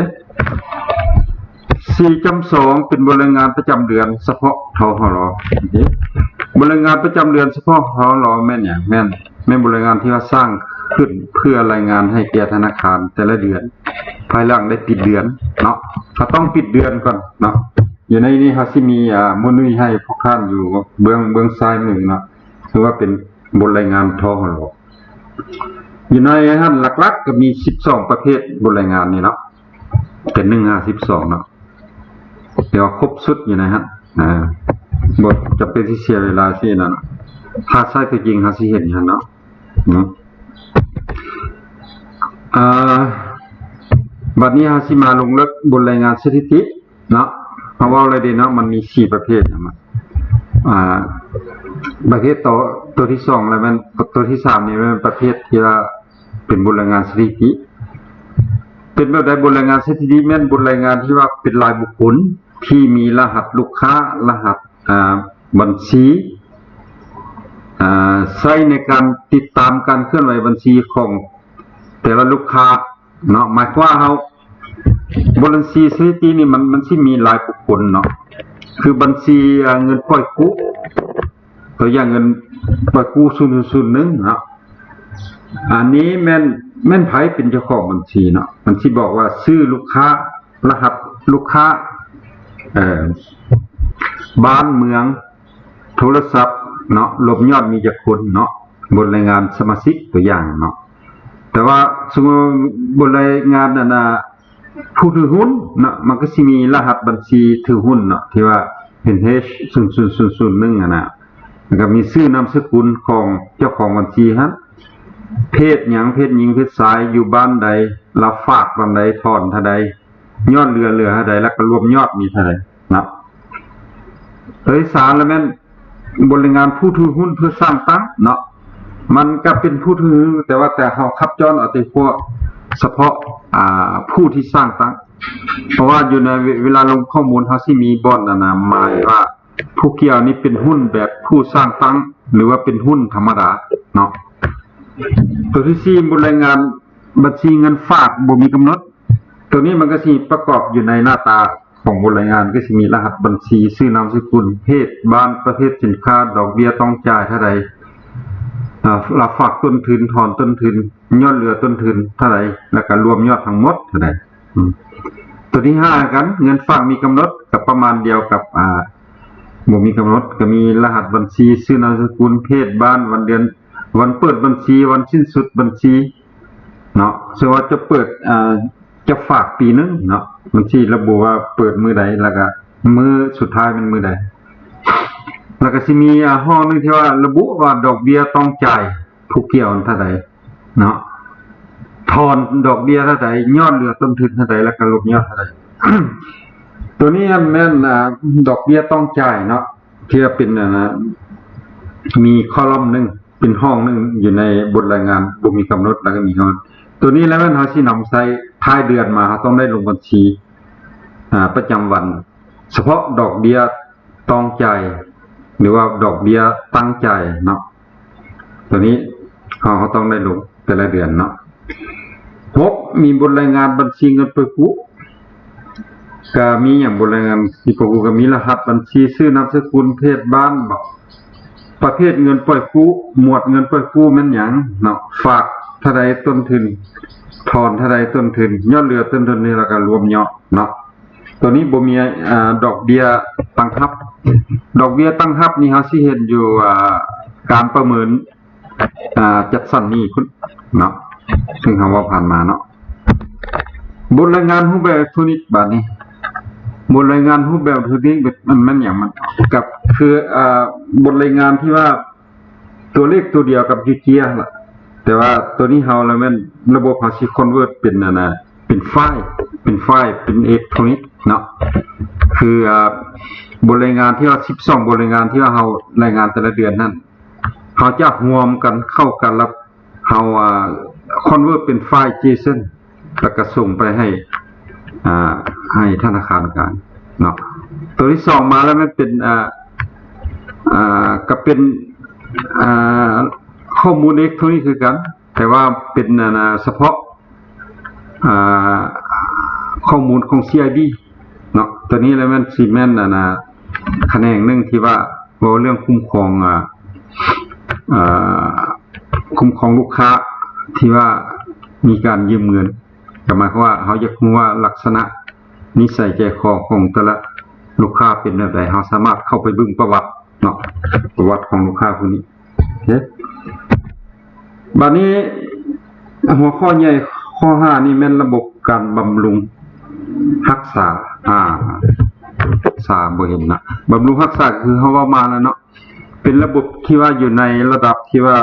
ສີ່ຈຳສອງ ເປັນບົດລາຍງານປະຈຳເດືອນສະເພາະ ທຫລ ໂອເຄ ບົດລາຍງານປະຈຳເດືອນສະເພາະ ທຫລ ແມ່ນຫຍັງ? ແມ່ນ ແມ່ນບົດລາຍງານທີ່ວ່າສ້າງຂຶ້ນເພື່ອລາຍງານໃຫ້ແກ່ທະນາຄານແຕ່ລະເດືອນ ພາຍຫຼັງໄດ້ປິດເດືອນເນາະ ເຮົາຕ້ອງປິດເດືອນກ່ອນເນາະ. ຢູ່ໃນນີ້ເຮົາຊິມີ ອາ ໂມນູນໃຫ້ພວກທ່ານຢູ່ເບື້ອງ ເບື້ອງຊ້າຍມືເນາະ ຄືວ່າເປັນບົດລາຍງານ ທຫລ ຢູ່ໃນຫັ້ນຫຼັກໆກໍມີສິບສອງປະເພດບົດລາຍງານນີ້ເນາະ ເປັນໜຶ່ງຫາສິບສອງເນາະ ແຕ່ວ່າຄົບຊຸດຢູ່ໃນຫັ້ນ ອາ ບໍ່ຈຳເປັນຊິເສຍເວລາຊິນັ້ນ ຖ້າໃຊ້ຕົວຈິງເຮົາຊິເຫັນຢູ່ຫັ້ນເນາະ ເນາະ ອາ ບັດນີ້ເຮົາຊິມາລົງເລິກບົດລາຍງານສະຖິຕິເນາະ ເຮົາເວົ້າແລ້ວເດເນາະ ມັນມີສີ່ປະເພດນະ ອາ ປະເພດໂຕ ໂຕທີສອງ ແລ້ວແມ່ນ ໂຕທີສາມນີ້ແມ່ນປະເພດທີ່ວ່າ ເປັນບົດລາຍງານສະຖິຕິ ເປັນແບບໃດ? ບົດລາຍງານສະຖິຕິແມ່ນບົດລາຍງານທີ່ວ່າເປັນລາຍບຸກຄົນ ທີ່ມີລະຫັດລູກຄ້າ ລະຫັດ ອາ ບັນຊີ ອາ ໃຊ້ໃນການຕິດຕາມການເຄື່ອນໄຫວບັນຊີຂອງແຕ່ລະລູກຄ້າເນາະ ໝາຍຄວາມວ່າເຮົາ ບົດບັນຊີສະຖິຕິນີ້ ມັນ ມັນຊິມີລາຍບຸກຄົນເນາະ ຄືບັນຊີ ອາ ເງິນປ່ອຍກູ້ ຕົວຢ່າງເງິນປ່ອຍກູ້ສູນສູນໜຶ່ງເນາະ ອັນນີ້ແມ່ນ ແມ່ນໃຜເປັນເຈົ້າຂອງບັນຊີເນາະ ມັນຊິບອກວ່າຊື່ລູກຄ້າ ລະຫັດລູກຄ້າ ເອີ ບ້ານເມືອງ ໂທລະສັບເນາະ ລວມຍອດມີຈັກຄົນເນາະ ບົດລາຍງານສະມາຊິກ ຕົວຢ່າງເນາະ ແຕ່ວ່າສົມມຸດວ່າບົດລາຍງານອັນນ່າ ຜູ້ຖືຫຸ້ນເນາະ ມັນກໍຊິມີລະຫັດບັນຊີຖືຫຸ້ນເນາະ ທີ່ວ່າເປັນ ເອຊ ສູນສູນສູນໜຶ່ງຫັ້ນນະ ແລ້ວກໍມີຊື່ນາມສະກຸນຂອງເຈົ້າຂອງບັນຊີຫັ້ນ ເພດຫຍັງ ເພດຍິງ ເພດຊາຍ ຢູ່ບ້ານໃດ ລະຝາກຕອນໃດ ຖອນເທົ່າໃດ ຍອດເຫຼືອ ເຫຼືອເທົ່າໃດ ແລ້ວກໍລວມຍອດມີເທົ່າໃດເນາະ. ໂຕທີສາມລະແມ່ນ ບົດລາຍງານຜູ້ຖືຫຸ້ນເພື່ອສ້າງຕັ້ງເນາະ ມັນກໍເປັນຜູ້ຖືຫຸ້ນ ແຕ່ວ່າ ແຕ່ເຮົາຄັບຈ້ອນເອົາແຕ່ພວກສະເພາະ ອາ ຜູ້ທີ່ສ້າງຕັ້ງ ເພາະວ່າຢູ່ໃນເວ ເວລາລົງຂໍ້ມູນ ເຮົາຊິມີບ່ອນອັນນະ ໝາຍວ່າຜູ້ກ່ຽວນີ້ເປັນຫຸ້ນແບບຜູ້ສ້າງຕັ້ງ ຫຼືວ່າເປັນຫຸ້ນທຳມະດາເນາະ. ໂຕທີສີ່ ບົດລາຍງານບັນຊີເງິນຝາກບໍ່ມີກຳນົດ ໂຕນີ້ມັນກໍຊິປະກອບຢູ່ໃນໜ້າຕາຂອງບົດລາຍງານ ກໍຊິມີລະຫັດບັນຊີ ຊື່ນາມສະກຸນ ເພດ ບ້ານ ປະເພດສິນຄ້າ ດອກເບ້ຍຕ້ອງຈ່າຍເທົ່າໃດ ອາ ລະຝາກຕົ້ນທຶນ ຖອນຕົ້ນທຶນ ຍອດເຫຼືອຕົ້ນທຶນເທົ່າໃດ ແລ້ວກໍລວມຍອດທັງໝົດເທົ່າໃດ. ອືມ ໂຕທີຫ້າຄືກັນ ເງິນຝາກມີກຳນົດ ກໍປະມານດຽວກັບ ອາ ບໍ່ມີກຳນົດ ກໍມີລະຫັດບັນຊີ ຊື່ນາມສະກຸນ ເພດ ບ້ານ ວັນເດືອນ ວັນເປີດບັນຊີ ວັນສິ້ນສຸດບັນຊີເນາະ ເຊິ່ງວ່າຈະເປີດ ອາ ຈະຝາກປີໜຶ່ງເນາະ ມັນຊິລະບຸວ່າເປີດມື້ໃດ ແລ້ວກະມື້ສຸດທ້າຍແມ່ນມື້ໃດ ແລ້ວກະຊິມີ ອາ ຫ້ອງໜຶ່ງທີ່ວ່າລະບຸວ່າດອກເບ້ຍຕ້ອງຈ່າຍຜູ້ກ່ຽວເທົ່າໃດເນາະ ຖອນດອກເບ້ຍເທົ່າໃດ ຍອດເຫຼືອຕົ້ນທຶນເທົ່າໃດ ແລ້ວກະລົບຍອດເທົ່າໃດ. ໂຕນີ້ແມ່ນ ອາ ດອກເບ້ຍຕ້ອງຈ່າຍເນາະ ທີ່ວ່າເປັນ ອາ ມີຄໍລັມໜຶ່ງ ເປັນຫ້ອງໜຶ່ງຢູ່ໃນບົດລາຍງານບໍ່ມີກຳນົດ ແລ້ວກໍມີກຳນົດ ໂຕນີ້ແລ້ວແມ່ນເຮົາຊິນຳໃຊ້ທ້າຍເດືອນມາ ເຮົາຕ້ອງໄດ້ລົງບັນຊີ ອາ ປະຈຳວັນ ສະເພາະດອກເບ້ຍຕ້ອງຈ່າຍ ຫຼືວ່າດອກເບ້ຍຕັ້ງຈ່າຍເນາະ ໂຕນີ້ເຮົາ ເຮົາຕ້ອງໄດ້ລົງແຕ່ລະເດືອນເນາະ. ຫົກ ມີບົດລາຍງານບັນຊີເງິນປ່ອຍກູ້ ກະມີຫຍັງ ບົດລາຍງານທີ່ປະກອບ ກະມີລະຫັດບັນຊີ ຊື່ນາມສະກຸນ ເພດ ບ້ານ ປະເພດເງິນປ່ອຍກູ້ ໝວດເງິນປ່ອຍກູ້ແມ່ນຫຍັງເນາະ ຝາກເທົ່າໃດຕົ້ນທຶນ ຖອນເທົ່າໃດຕົ້ນທຶນ ຍອດເຫຼືອຕົ້ນທຶນນີ້ ແລ້ວກະລວມຍອດເນາະ. ໂຕນີ້ບໍ່ມີ ອາ ດອກເບ້ຍຕັ້ງຮັບ ດອກເບ້ຍຕັ້ງຮັບນີ້ເຮົາຊິເຫັນຢູ່ ອາ ການປະເມີນ ອາ ຈັດສັນໜີ້ພຸ້ນເນາະ ເຊິ່ງເຮົາເວົ້າຜ່ານມາເນາະ. ບົດລາຍງານຮູບແບບເອເລັກໂທນິກ ບາດນີ້ ບົດລາຍງານຮູບແບບເທັກນິກ ມັນແມ່ນຫຍັງ? ມັນກັບຄື ອ່າ ບົດລາຍງານທີ່ວ່າຕົວເລກຕົວດຽວກັບຢູ່ເຈ້ຍຫັ້ນລະ ແຕ່ວ່າຕົວນີ້ເຮົາລະແມ່ນລະບົບເຮົາຊິຄອນເວີດເປັນອັນນ່າ ເປັນໄຟລ໌ ເປັນໄຟລ໌ ເປັນເອເລັກໂທຣນິກເນາະ ຄື ອ່າ ບົດລາຍງານທີ່ວ່າສິບສອງບົດລາຍງານທີ່ວ່າເຮົາລາຍງານແຕ່ລະເດືອນຫັ້ນ ເຮົາຈະຮວມກັນເຂົ້າກັນ ແລ້ວເຮົາ ອ່າ ຄອນເວີດເປັນໄຟລ໌ເຈເຊັນ ແລ້ວກໍສົ່ງໄປໃຫ້ ອ່າ ໃຫ້ທະນາຄານກາງເນາະ. ຕົວທີສອງມາແລ້ວ ມັນເປັນ ອ່າ ອ່າ ກໍເປັນ ອ່າ ຂໍ້ມູນເອເລັກໂທຣນິກຄືກັນ ແຕ່ວ່າເປັນ ອ່າ ສະເພາະ ອ່າ ຂໍ້ມູນຂອງ ຊີໄອບີ ເນາະ. ຕົວນີ້ແຫຼະແມ່ນ ຊິແມ່ນ ອັນນ່າ ຂະແໜງໜຶ່ງທີ່ວ່າເວົ້າເລື່ອງຄຸ້ມຄອງ ອ່າ ອ່າ ຄຸ້ມຄອງລູກຄ້າທີ່ວ່າມີການຢືມເງິນ ກໍໝາຍຄວາມວ່າເຮົາຢາກຮູ້ວ່າລັກສະນະນິໄສໃຈຄໍຂອງແຕ່ລະລູກຄ້າເປັນແບບໃດ ເຮົາສາມາດເຂົ້າໄປເບິ່ງປະຫວັດເນາະ ປະຫວັດຂອງລູກຄ້າຜູ້ນີ້. ໂອເຄ ບາດນີ້ຫົວຂໍ້ໃຫຍ່ຂໍ້ຫ້ານີ້ແມ່ນລະບົບການບຳລຸງຮັກສາ ອ່າ ສາບໍ່ເຫັນນະ ບຳລຸງຮັກສາຄືເຮົາເວົ້າມາແລ້ວເນາະ ເປັນລະບົບທີ່ວ່າຢູ່ໃນລະດັບທີ່ວ່າ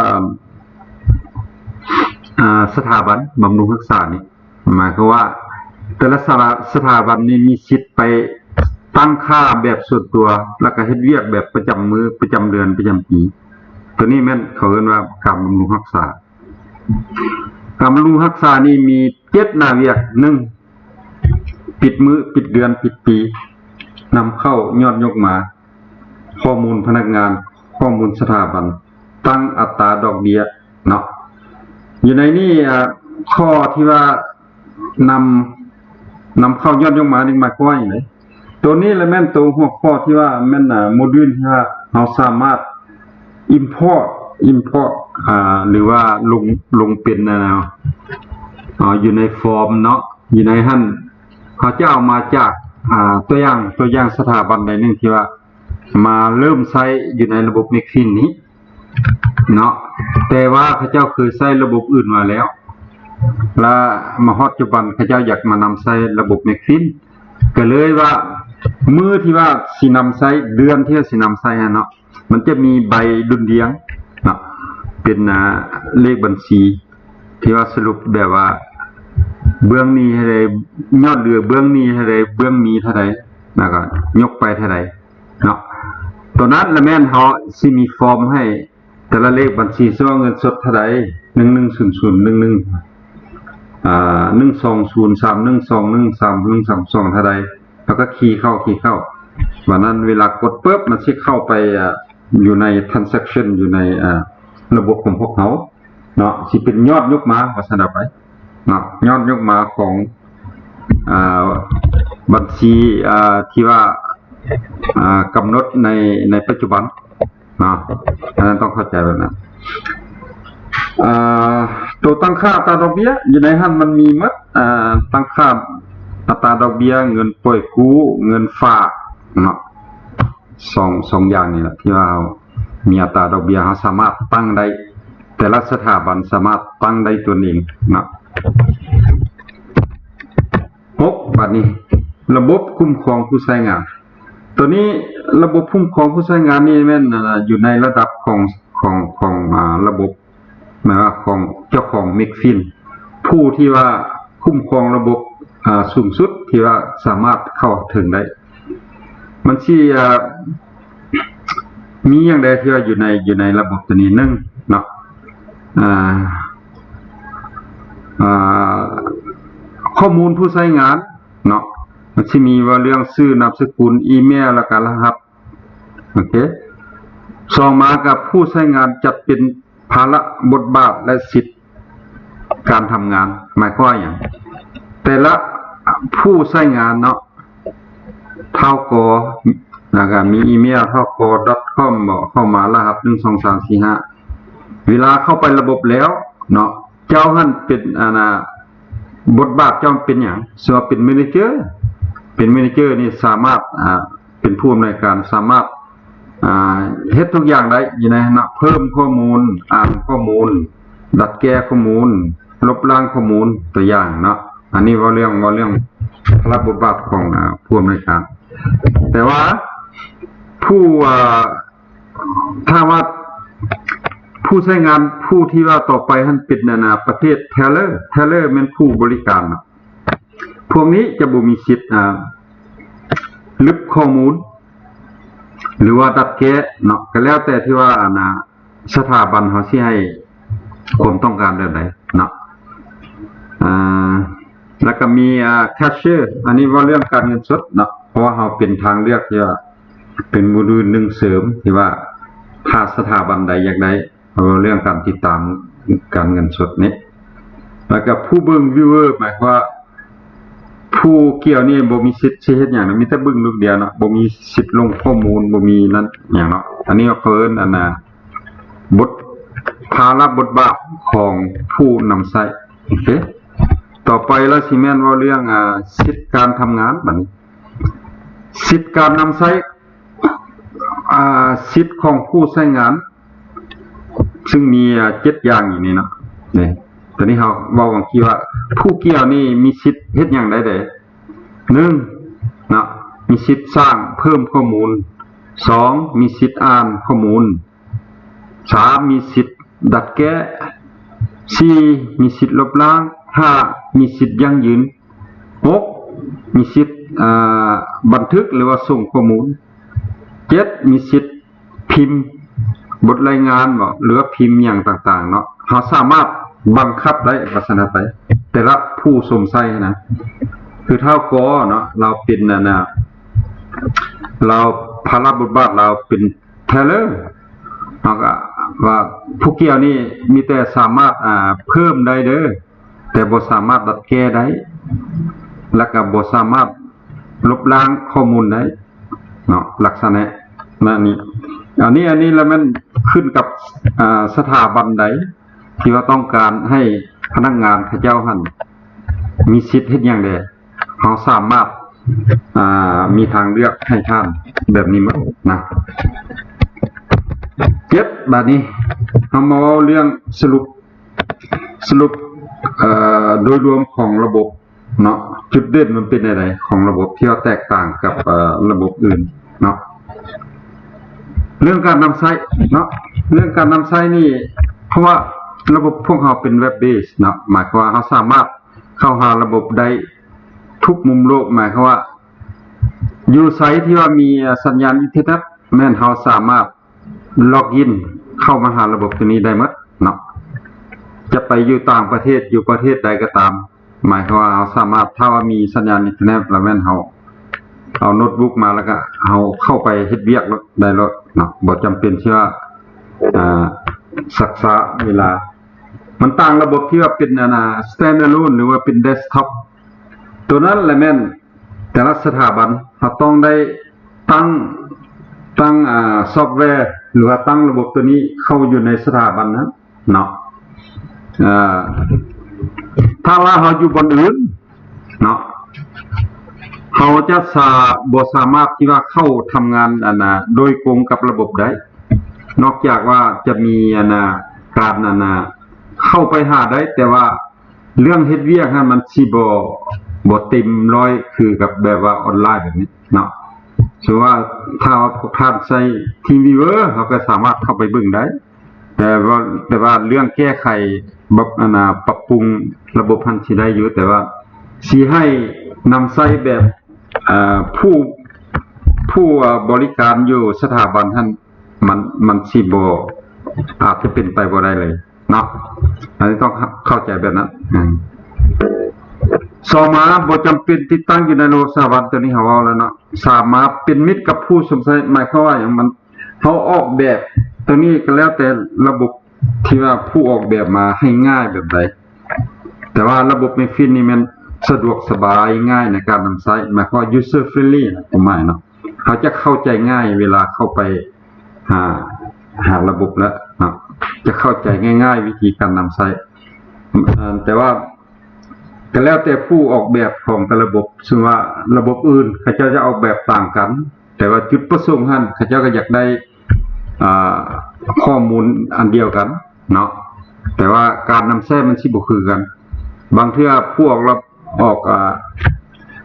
ອ່າ ສະຖາບັນບຳລຸງຮັກສານີ້ ໝາຍຄວາມວ່າແຕ່ລະສະຖາ ສະຖາບັນນີ້ມີສິດໄປຕັ້ງຄ່າແບບສ່ວນຕົວ ແລ້ວກໍເຮັດວຽກແບບປະຈຳມື້ ປະຈຳເດືອນ ປະຈຳປີ. ຕົວນີ້ແມ່ນເຂົາເອີ້ນວ່າການບຳລຸງຮັກສາ. ການບຳລຸງຮັກສານີ້ມີເຈັດໜ້າວຽກ. ໜຶ່ງ ປິດມື້ ປິດເດືອນ ປິດປີ, ນຳເຂົ້າ ຍອດຍົກມາ, ຂໍ້ມູນພະນັກງານ, ຂໍ້ມູນສະຖາບັນ, ຕັ້ງອັດຕາດອກເບ້ຍເນາະ. ຢູ່ໃນນີ້ ອາ ຂໍ້ທີ່ວ່ານຳ ນຳເຂົ້າ ຍອດຍົກມານີ້ໝາຍຄວາມວ່າຫຍັງເດ? ໂຕນີ້ລະແມ່ນໂຕຫົວຂໍ້ທີ່ວ່າແມ່ນ ອາ ໂມດູນທີ່ວ່າເຮົາສາມາດ import import ອາ ຫຼືວ່າລົງ ລົງເປັນ ອາ ອາ ຢູ່ໃນຟອມເນາະ ຢູ່ໃນຫັ້ນ ເຂົາຈະເອົາມາຈາກ ອາ ຕົວຢ່າງ ຕົວຢ່າງສະຖາບັນໃດໜຶ່ງທີ່ວ່າມາເລີ່ມໃຊ້ຢູ່ໃນລະບົບ Macfin ນີ້ເນາະ ແຕ່ວ່າເຂົາເຈົ້າເຄີຍໃຊ້ລະບົບອື່ນມາແລ້ວ ລະມາຮອດປັດຈຸບັນເຂົາເຈົ້າຢາກມານຳໃຊ້ລະບົບ Macfin ກໍເລີຍວ່າ ມື້ທີ່ວ່າຊິນຳໃຊ້ ເດືອນທີ່ວ່າຊິນຳໃຊ້ຫັ້ນເນາະ ມັນຈະມີໃບດຸ່ນດ່ຽງເນາະ ເປັນ ອາ ເລກບັນຊີ ທີ່ວ່າສະຫຼຸບແບບວ່າເບື້ອງໜີ້ເທົ່າໃດ ຍອດເຫຼືອເບື້ອງໜີ້ເທົ່າໃດ ເບື້ອງມີເທົ່າໃດ ແລ້ວກໍຍົກໄປເທົ່າໃດເນາະ. ຕົວນັ້ນລະແມ່ນເຮົາຊິມີຟອມໃຫ້ແຕ່ລະເລກບັນຊີ ເຊິ່ງວ່າເງິນສົດເທົ່າໃດ ໜຶ່ງໜຶ່ງສູນສູນໜຶ່ງໜຶ່ງ ອາ ໜຶ່ງສອງສູນ ສາມໜຶ່ງສອງໜຶ່ງ ສາມໜຶ່ງສາມສອງ ເທົ່າໃດ ແລ້ວກໍຄີເຂົ້າ ຄີເຂົ້າ ບາດນັ້ນເວລາກົດປຶບ ມັນຊິເຂົ້າໄປ ອາ ຢູ່ໃນ transaction ຢູ່ໃນ ອາ ລະບົບຂອງພວກເຮົາເນາະ ຊິເປັນຍອດຍົກມາ ວ່າຊັ້ນເອົາໄປເນາະ ຍອດຍົກມາຂອງ ອາ ບັນຊີ ອາ ທີ່ວ່າ ອາ ກຳນົດໃນ ໃນປັດຈຸບັນ ເນາະ ອັນນັ້ນຕ້ອງເຂົ້າໃຈແບບນັ້ນ. ອາ ໂຕຕັ້ງຄ່າອັດຕາດອກເບ້ຍ ຢູ່ໃນຫັ້ນມັນມີໝົດ ອາ ຕັ້ງຄ່າອັດຕາດອກເບ້ຍ ເງິນປ່ອຍກູ້ ເງິນຝາກເນາະ ສອງ ສອງຢ່າງນີ້ແຫຼະ ທີ່ວ່າເຮົາມີອັດຕາດອກເບ້ຍ ເຮົາສາມາດຕັ້ງໄດ້ ແຕ່ລະສະຖາບັນສາມາດຕັ້ງໄດ້ຕົວເອງເນາະ. ຫົກ ບາດນີ້ ລະບົບຄຸ້ມຄອງຜູ້ໃຊ້ງານ ໂຕນີ້ລະບົບຄຸ້ມຄອງຜູ້ໃຊ້ງານນີ້ແມ່ນ ອາ ຢູ່ໃນລະດັບຂອງ ຂອງ ຂອງ ອາ ລະບົບ ໝາຍວ່າຂອງເຈົ້າຂອງ Macfin ຜູ້ທີ່ວ່າຄຸ້ມຄອງລະບົບ ອາ ສູງສຸດທີ່ວ່າສາມາດເຂົ້າເຖິງໄດ້ ມັນຊິ ອາ ມີຫຍັງແດ່ທີ່ວ່າຢູ່ໃນ ຢູ່ໃນລະບົບໂຕນີ້ ໜຶ່ງເນາະ ອາ ອາ ຂໍ້ມູນຜູ້ໃຊ້ງານເນາະ ມັນຊິມີວ່າເລື່ອງຊື່ ນາມສະກຸນ ອີເມວ ແລ້ວກະລະຫັດ ໂອເຄ ສອງມາກັບຜູ້ໃຊ້ງານຈັດເປັນພາລະ ບົດບາດ ແລະ ສິດການທຳງານ ໝາຍຄວາມວ່າຫຍັງ? ແຕ່ລະຜູ້ໃຊ້ງານເນາະ ທ້າວ ກໍ ແລ້ວກະມີອີເມວ ທ້າວ ກໍ ດອດຄອມ ເຂົ້າມາ ລະຫັດ ໜຶ່ງ ສອງ ສາມ ສີ່ ຫ້າ ເວລາເຂົ້າໄປລະບົບແລ້ວເນາະ ເຈົ້າຫັ້ນເປັນ ອັນນ່າ ບົດບາດເຈົ້າເປັນຫຍັງ? ສຳລັບເປັນ manager ເປັນ manager ນີ້ສາມາດ ອາ ເປັນຜູ້ອຳນວຍການ ສາມາດ ອາ ເຮັດທຸກຢ່າງໄດ້ຢູ່ໃນຫັ້ນນະ ເພີ່ມຂໍ້ມູນ ອ່ານຂໍ້ມູນ ດັດແກ້ຂໍ້ມູນ ລົບລ້າງຂໍ້ມູນ ຕົວຢ່າງເນາະ ອັນນີ້ເວົ້າເລື່ອງ ເວົ້າເລື່ອງພາລະບົດບາດຂອງ ອາ ຜູ້ອຳນວຍການ. ແຕ່ວ່າຜູ້ ເອີ່ ຖ້າວ່າຜູ້ໃຊ້ງານຜູ້ທີ່ວ່າຕໍ່ໄປຫັ້ນເປັນອັນນ່າປະເທດ teller teller ແມ່ນຜູ້ບໍລິການເນາະ ພວກນີ້ຈະບໍ່ມີສິດ ອ່າ ລຶບຂໍ້ມູນ ຫຼືວ່າດັດແກ້ເນາະ ກໍແລ້ວແຕ່ທີ່ວ່າອັນນ່າ ສະຖາບັນເຮົາຊິໃຫ້ຄວາມຕ້ອງການແບບໃດເນາະ ອ່າ ແລ້ວກໍມີ ອ່າ cashier ອັນນີ້ເວົ້າເລື່ອງການເງິນສົດເນາະ ເພາະວ່າເຮົາເປັນທາງເລືອກທີ່ວ່າເປັນໂມດູນໜຶ່ງເສີມ ທີ່ວ່າຖ້າສະຖາບັນໃດຢາກໄດ້ ເວົ້າເລື່ອງການຕິດຕາມການເງິນສົດນີ້ ແລ້ວກໍຜູ້ເບິ່ງ viewer ໝາຍຄວາມວ່າຜູ້ກ່ຽວນີ້ບໍ່ມີສິດຊິເຮັດຫຍັງນະ ມີແຕ່ເບິ່ງລູກດຽວເນາະ ບໍ່ມີສິດລົງຂໍ້ມູນ ບໍ່ມີນັ້ນຫຍັງເນາະ ອັນນີ້ເຂົາເອີ້ນອັນນ່າ ບົດ ພາລະບົດບາດຂອງຜູ້ນຳໃຊ້ ໂອເຄ ຕໍ່ໄປລະຊິແມ່ນເວົ້າເລື່ອງ ອ່າ ສິດການທຳງານ ບັດນີ້ ສິດການນຳໃຊ້ ອ່າ ສິດຂອງຜູ້ໃຊ້ງານ ຊຶ່ງມີ ອ່າ ເຈັດຢ່າງຢູ່ນີ້ເນາະ ນີ້ ຕອນນີ້ເຮົາເວົ້າຫວ່າງທີ່ວ່າ ຜູ້ກ່ຽວນີ້ມີສິດເຮັດຫຍັງໄດ້ແດ່? ໜຶ່ງເນາະ ມີສິດສ້າງເພີ່ມຂໍ້ມູນ, ສອງ ມີສິດອ່ານຂໍ້ມູນ, ສາມ ມີສິດດັດແກ້, ສີ່ ມີສິດລົບລ້າງ, ຫ້າ ມີສິດຢັ້ງຢືນ, ຫົກ ມີສິດ ອ່າ ບັນທຶກ ຫຼືວ່າສົ່ງຂໍ້ມູນ, ເຈັດ ມີສິດພິມບົດລາຍງານບໍ ຫຼືວ່າພິມຫຍັງຕ່າງໆເນາະ ເຮົາສາມາດບັງຄັບໄດ້ວ່າຊັ້ນໄປ ແຕ່ລະຜູ້ຊົມໃຊ້ນະ ຄືທ້າວກໍເນາະ ລາວເປັນອັນນ່າ ລາວ ພາລະບົດບາດລາວເປັນ teller ເຮົາກໍວ່າຜູ້ກ່ຽວນີ້ມີແຕ່ສາມາດ ອ່າ ເພີ່ມໄດ້ເດີ ແຕ່ບໍ່ສາມາດດັດແກ້ໄດ້ ແລ້ວກໍບໍ່ສາມາດລົບລ້າງຂໍ້ມູນໄດ້ເນາະ ລັກສະນະນັ້ນນີ້ ອັນນີ້ ອັນນີ້ລະແມ່ນຂຶ້ນກັບ ອ່າ ສະຖາບັນໃດທີ່ວ່າຕ້ອງການໃຫ້ພະນັກງານເຂົາເຈົ້າຫັ້ນມີສິດເຮັດຫຍັງແດ່ ເຮົາສາມາດ ອ່າ ມີທາງເລືອກໃຫ້ທ່ານແບບນີ້ໝົດນະ. ເຈັດ ບາດນີ້ເຮົາມາເວົ້າເລື່ອງສະຫຼຸບ ສະຫຼຸບ ເອີ່ ໂດຍລວມຂອງລະບົບເນາະ ຈຸດເດັ່ນມັນເປັນແນວໃດຂອງລະບົບທີ່ວ່າແຕກຕ່າງກັບ ເອີ່ ລະບົບອື່ນເນາະ ເລື່ອງການນຳໃຊ້ເນາະ ເລື່ອງການນຳໃຊ້ນີ້ ເພາະວ່າລະບົບພວກເຮົາເປັນ web base ເນາະ ໝາຍຄວາມວ່າເຮົາສາມາດເຂົ້າຫາລະບົບໄດ້ທຸກມຸມໂລກ ໝາຍຄວາມວ່າຢູ່ໃສທີ່ວ່າມີສັນຍານອິນເຕີເນັດ ແມ່ນເຮົາສາມາດ log in ເຂົ້າມາຫາລະບົບໂຕນີ້ໄດ້ໝົດເນາະ ຈະໄປຢູ່ຕ່າງປະເທດ ຢູ່ປະເທດໃດກໍຕາມ ໝາຍຄວາມວ່າເຮົາສາມາດ ຖ້າວ່າມີສັນຍານອິນເຕີເນັດ ລະແມ່ນເຮົາເອົາໂນ້ດບຸກມາ ລະກະເຮົາເຂົ້າໄປເຮັດວຽກໄດ້ໂລດເນາະ ບໍ່ຈຳເປັນທີ່ວ່າ ອ່າ ຊັກຊ້າເວລາ ມັນຕ່າງລະບົບທີ່ວ່າເປັນອັນນ່າ standalone ຫຼືວ່າເປັນ desktop ໂຕນັ້ນລະແມ່ນ ແຕ່ລະສະຖາບັນເຮົາຕ້ອງໄດ້ຕັ້ງ ຕັ້ງ ອ່າ ຊອບແວ ຫຼືວ່າຕັ້ງລະບົບໂຕນີ້ເຂົ້າຢູ່ໃນສະຖາບັນນັ້ນເນາະ ເອີ່ ຖ້າວ່າເຮົາຢູ່ບ່ອນອື່ນເນາະ ເຮົາຈະສາ ບໍ່ສາມາດທີ່ວ່າເຂົ້າທຳງານອັນນ່າ ໂດຍກົງກັບລະບົບໄດ້ ນອກຈາກວ່າຈະມີອັນນ່າ ການອັນນ່າ ເຂົ້າໄປຫາໄດ້ ແຕ່ວ່າ ເລື່ອງເຮັດວຽກຫັ້ນມັນຊິບໍ່ ບໍ່ເຕັມຮ້ອຍຄືກັບແບບວ່າອອນລາຍແບບນີ້ເນາະ ສົມມຸດວ່າຖ້າວ່າພວກທ່ານໃຊ້ TeamViewer ເຮົາກໍສາມາດເຂົ້າໄປເບິ່ງໄດ້ ແຕ່ວ່າ ແຕ່ວ່າເລື່ອງແກ້ໄຂ ແບບອັນນ່າ ປັບປຸງລະບົບຫັ້ນຊິໄດ້ຢູ່ ແຕ່ວ່າຊິໃຫ້ນຳໃຊ້ແບບ ເອີ່ ຜູ້ ຜູ້ ເອີ່ ບໍລິການຢູ່ສະຖາບັນຫັ້ນ ມັນ ມັນຊິບໍ່ ອາດຈະເປັນໄປບໍ່ໄດ້ເລີຍເນາະ ອັນນີ້ຕ້ອງເຂົ້າໃຈແບບນັ້ນ. ອາ ສອງມາ ບໍ່ຈຳເປັນຕິດຕັ້ງຢູ່ໃນລະບົບສະຖາບັນ ໂຕນີ້ເຮົາເວົ້າແລ້ວເນາະ ສາມາດເປັນມິດກັບຜູ້ຊົມໃຊ້ ໝາຍຄວາມວ່າຫຍັງ? ມັນ ເຮົາອອກແບບໂຕນີ້ກໍແລ້ວແຕ່ລະບົບທີ່ວ່າຜູ້ອອກແບບມາໃຫ້ງ່າຍແບບໃດ ແຕ່ວ່າລະບົບ Mefin ນີ້ແມ່ນສະດວກສະບາຍ ງ່າຍໃນການນຳໃຊ້ ໝາຍຄວາມວ່າ user friendly ນະ ຄວາມໝາຍເນາະ ເຮົາຈະເຂົ້າໃຈງ່າຍເວລາເຂົ້າໄປຫາ ຫາລະບົບແລ້ວເນາະ ຈະເຂົ້າໃຈງ່າຍໆ ວິທີການນຳໃຊ້ ເອີ່ ແຕ່ວ່າກໍແລ້ວແຕ່ຜູ້ອອກແບບຂອງແຕ່ລະບົບ ເຊິ່ງວ່າລະບົບອື່ນເຂົາເຈົ້າຈະອອກແບບຕ່າງກັນ ແຕ່ວ່າຈຸດປະສົງຫັ້ນເຂົາເຈົ້າກໍຢາກໄດ້ ອ່າ ຂໍ້ມູນອັນດຽວກັນເນາະ ແຕ່ວ່າການນຳໃຊ້ມັນຊິບໍ່ຄືກັນ ບາງເທື່ອຜູ້ອອກລະ ອອກ ອ່າ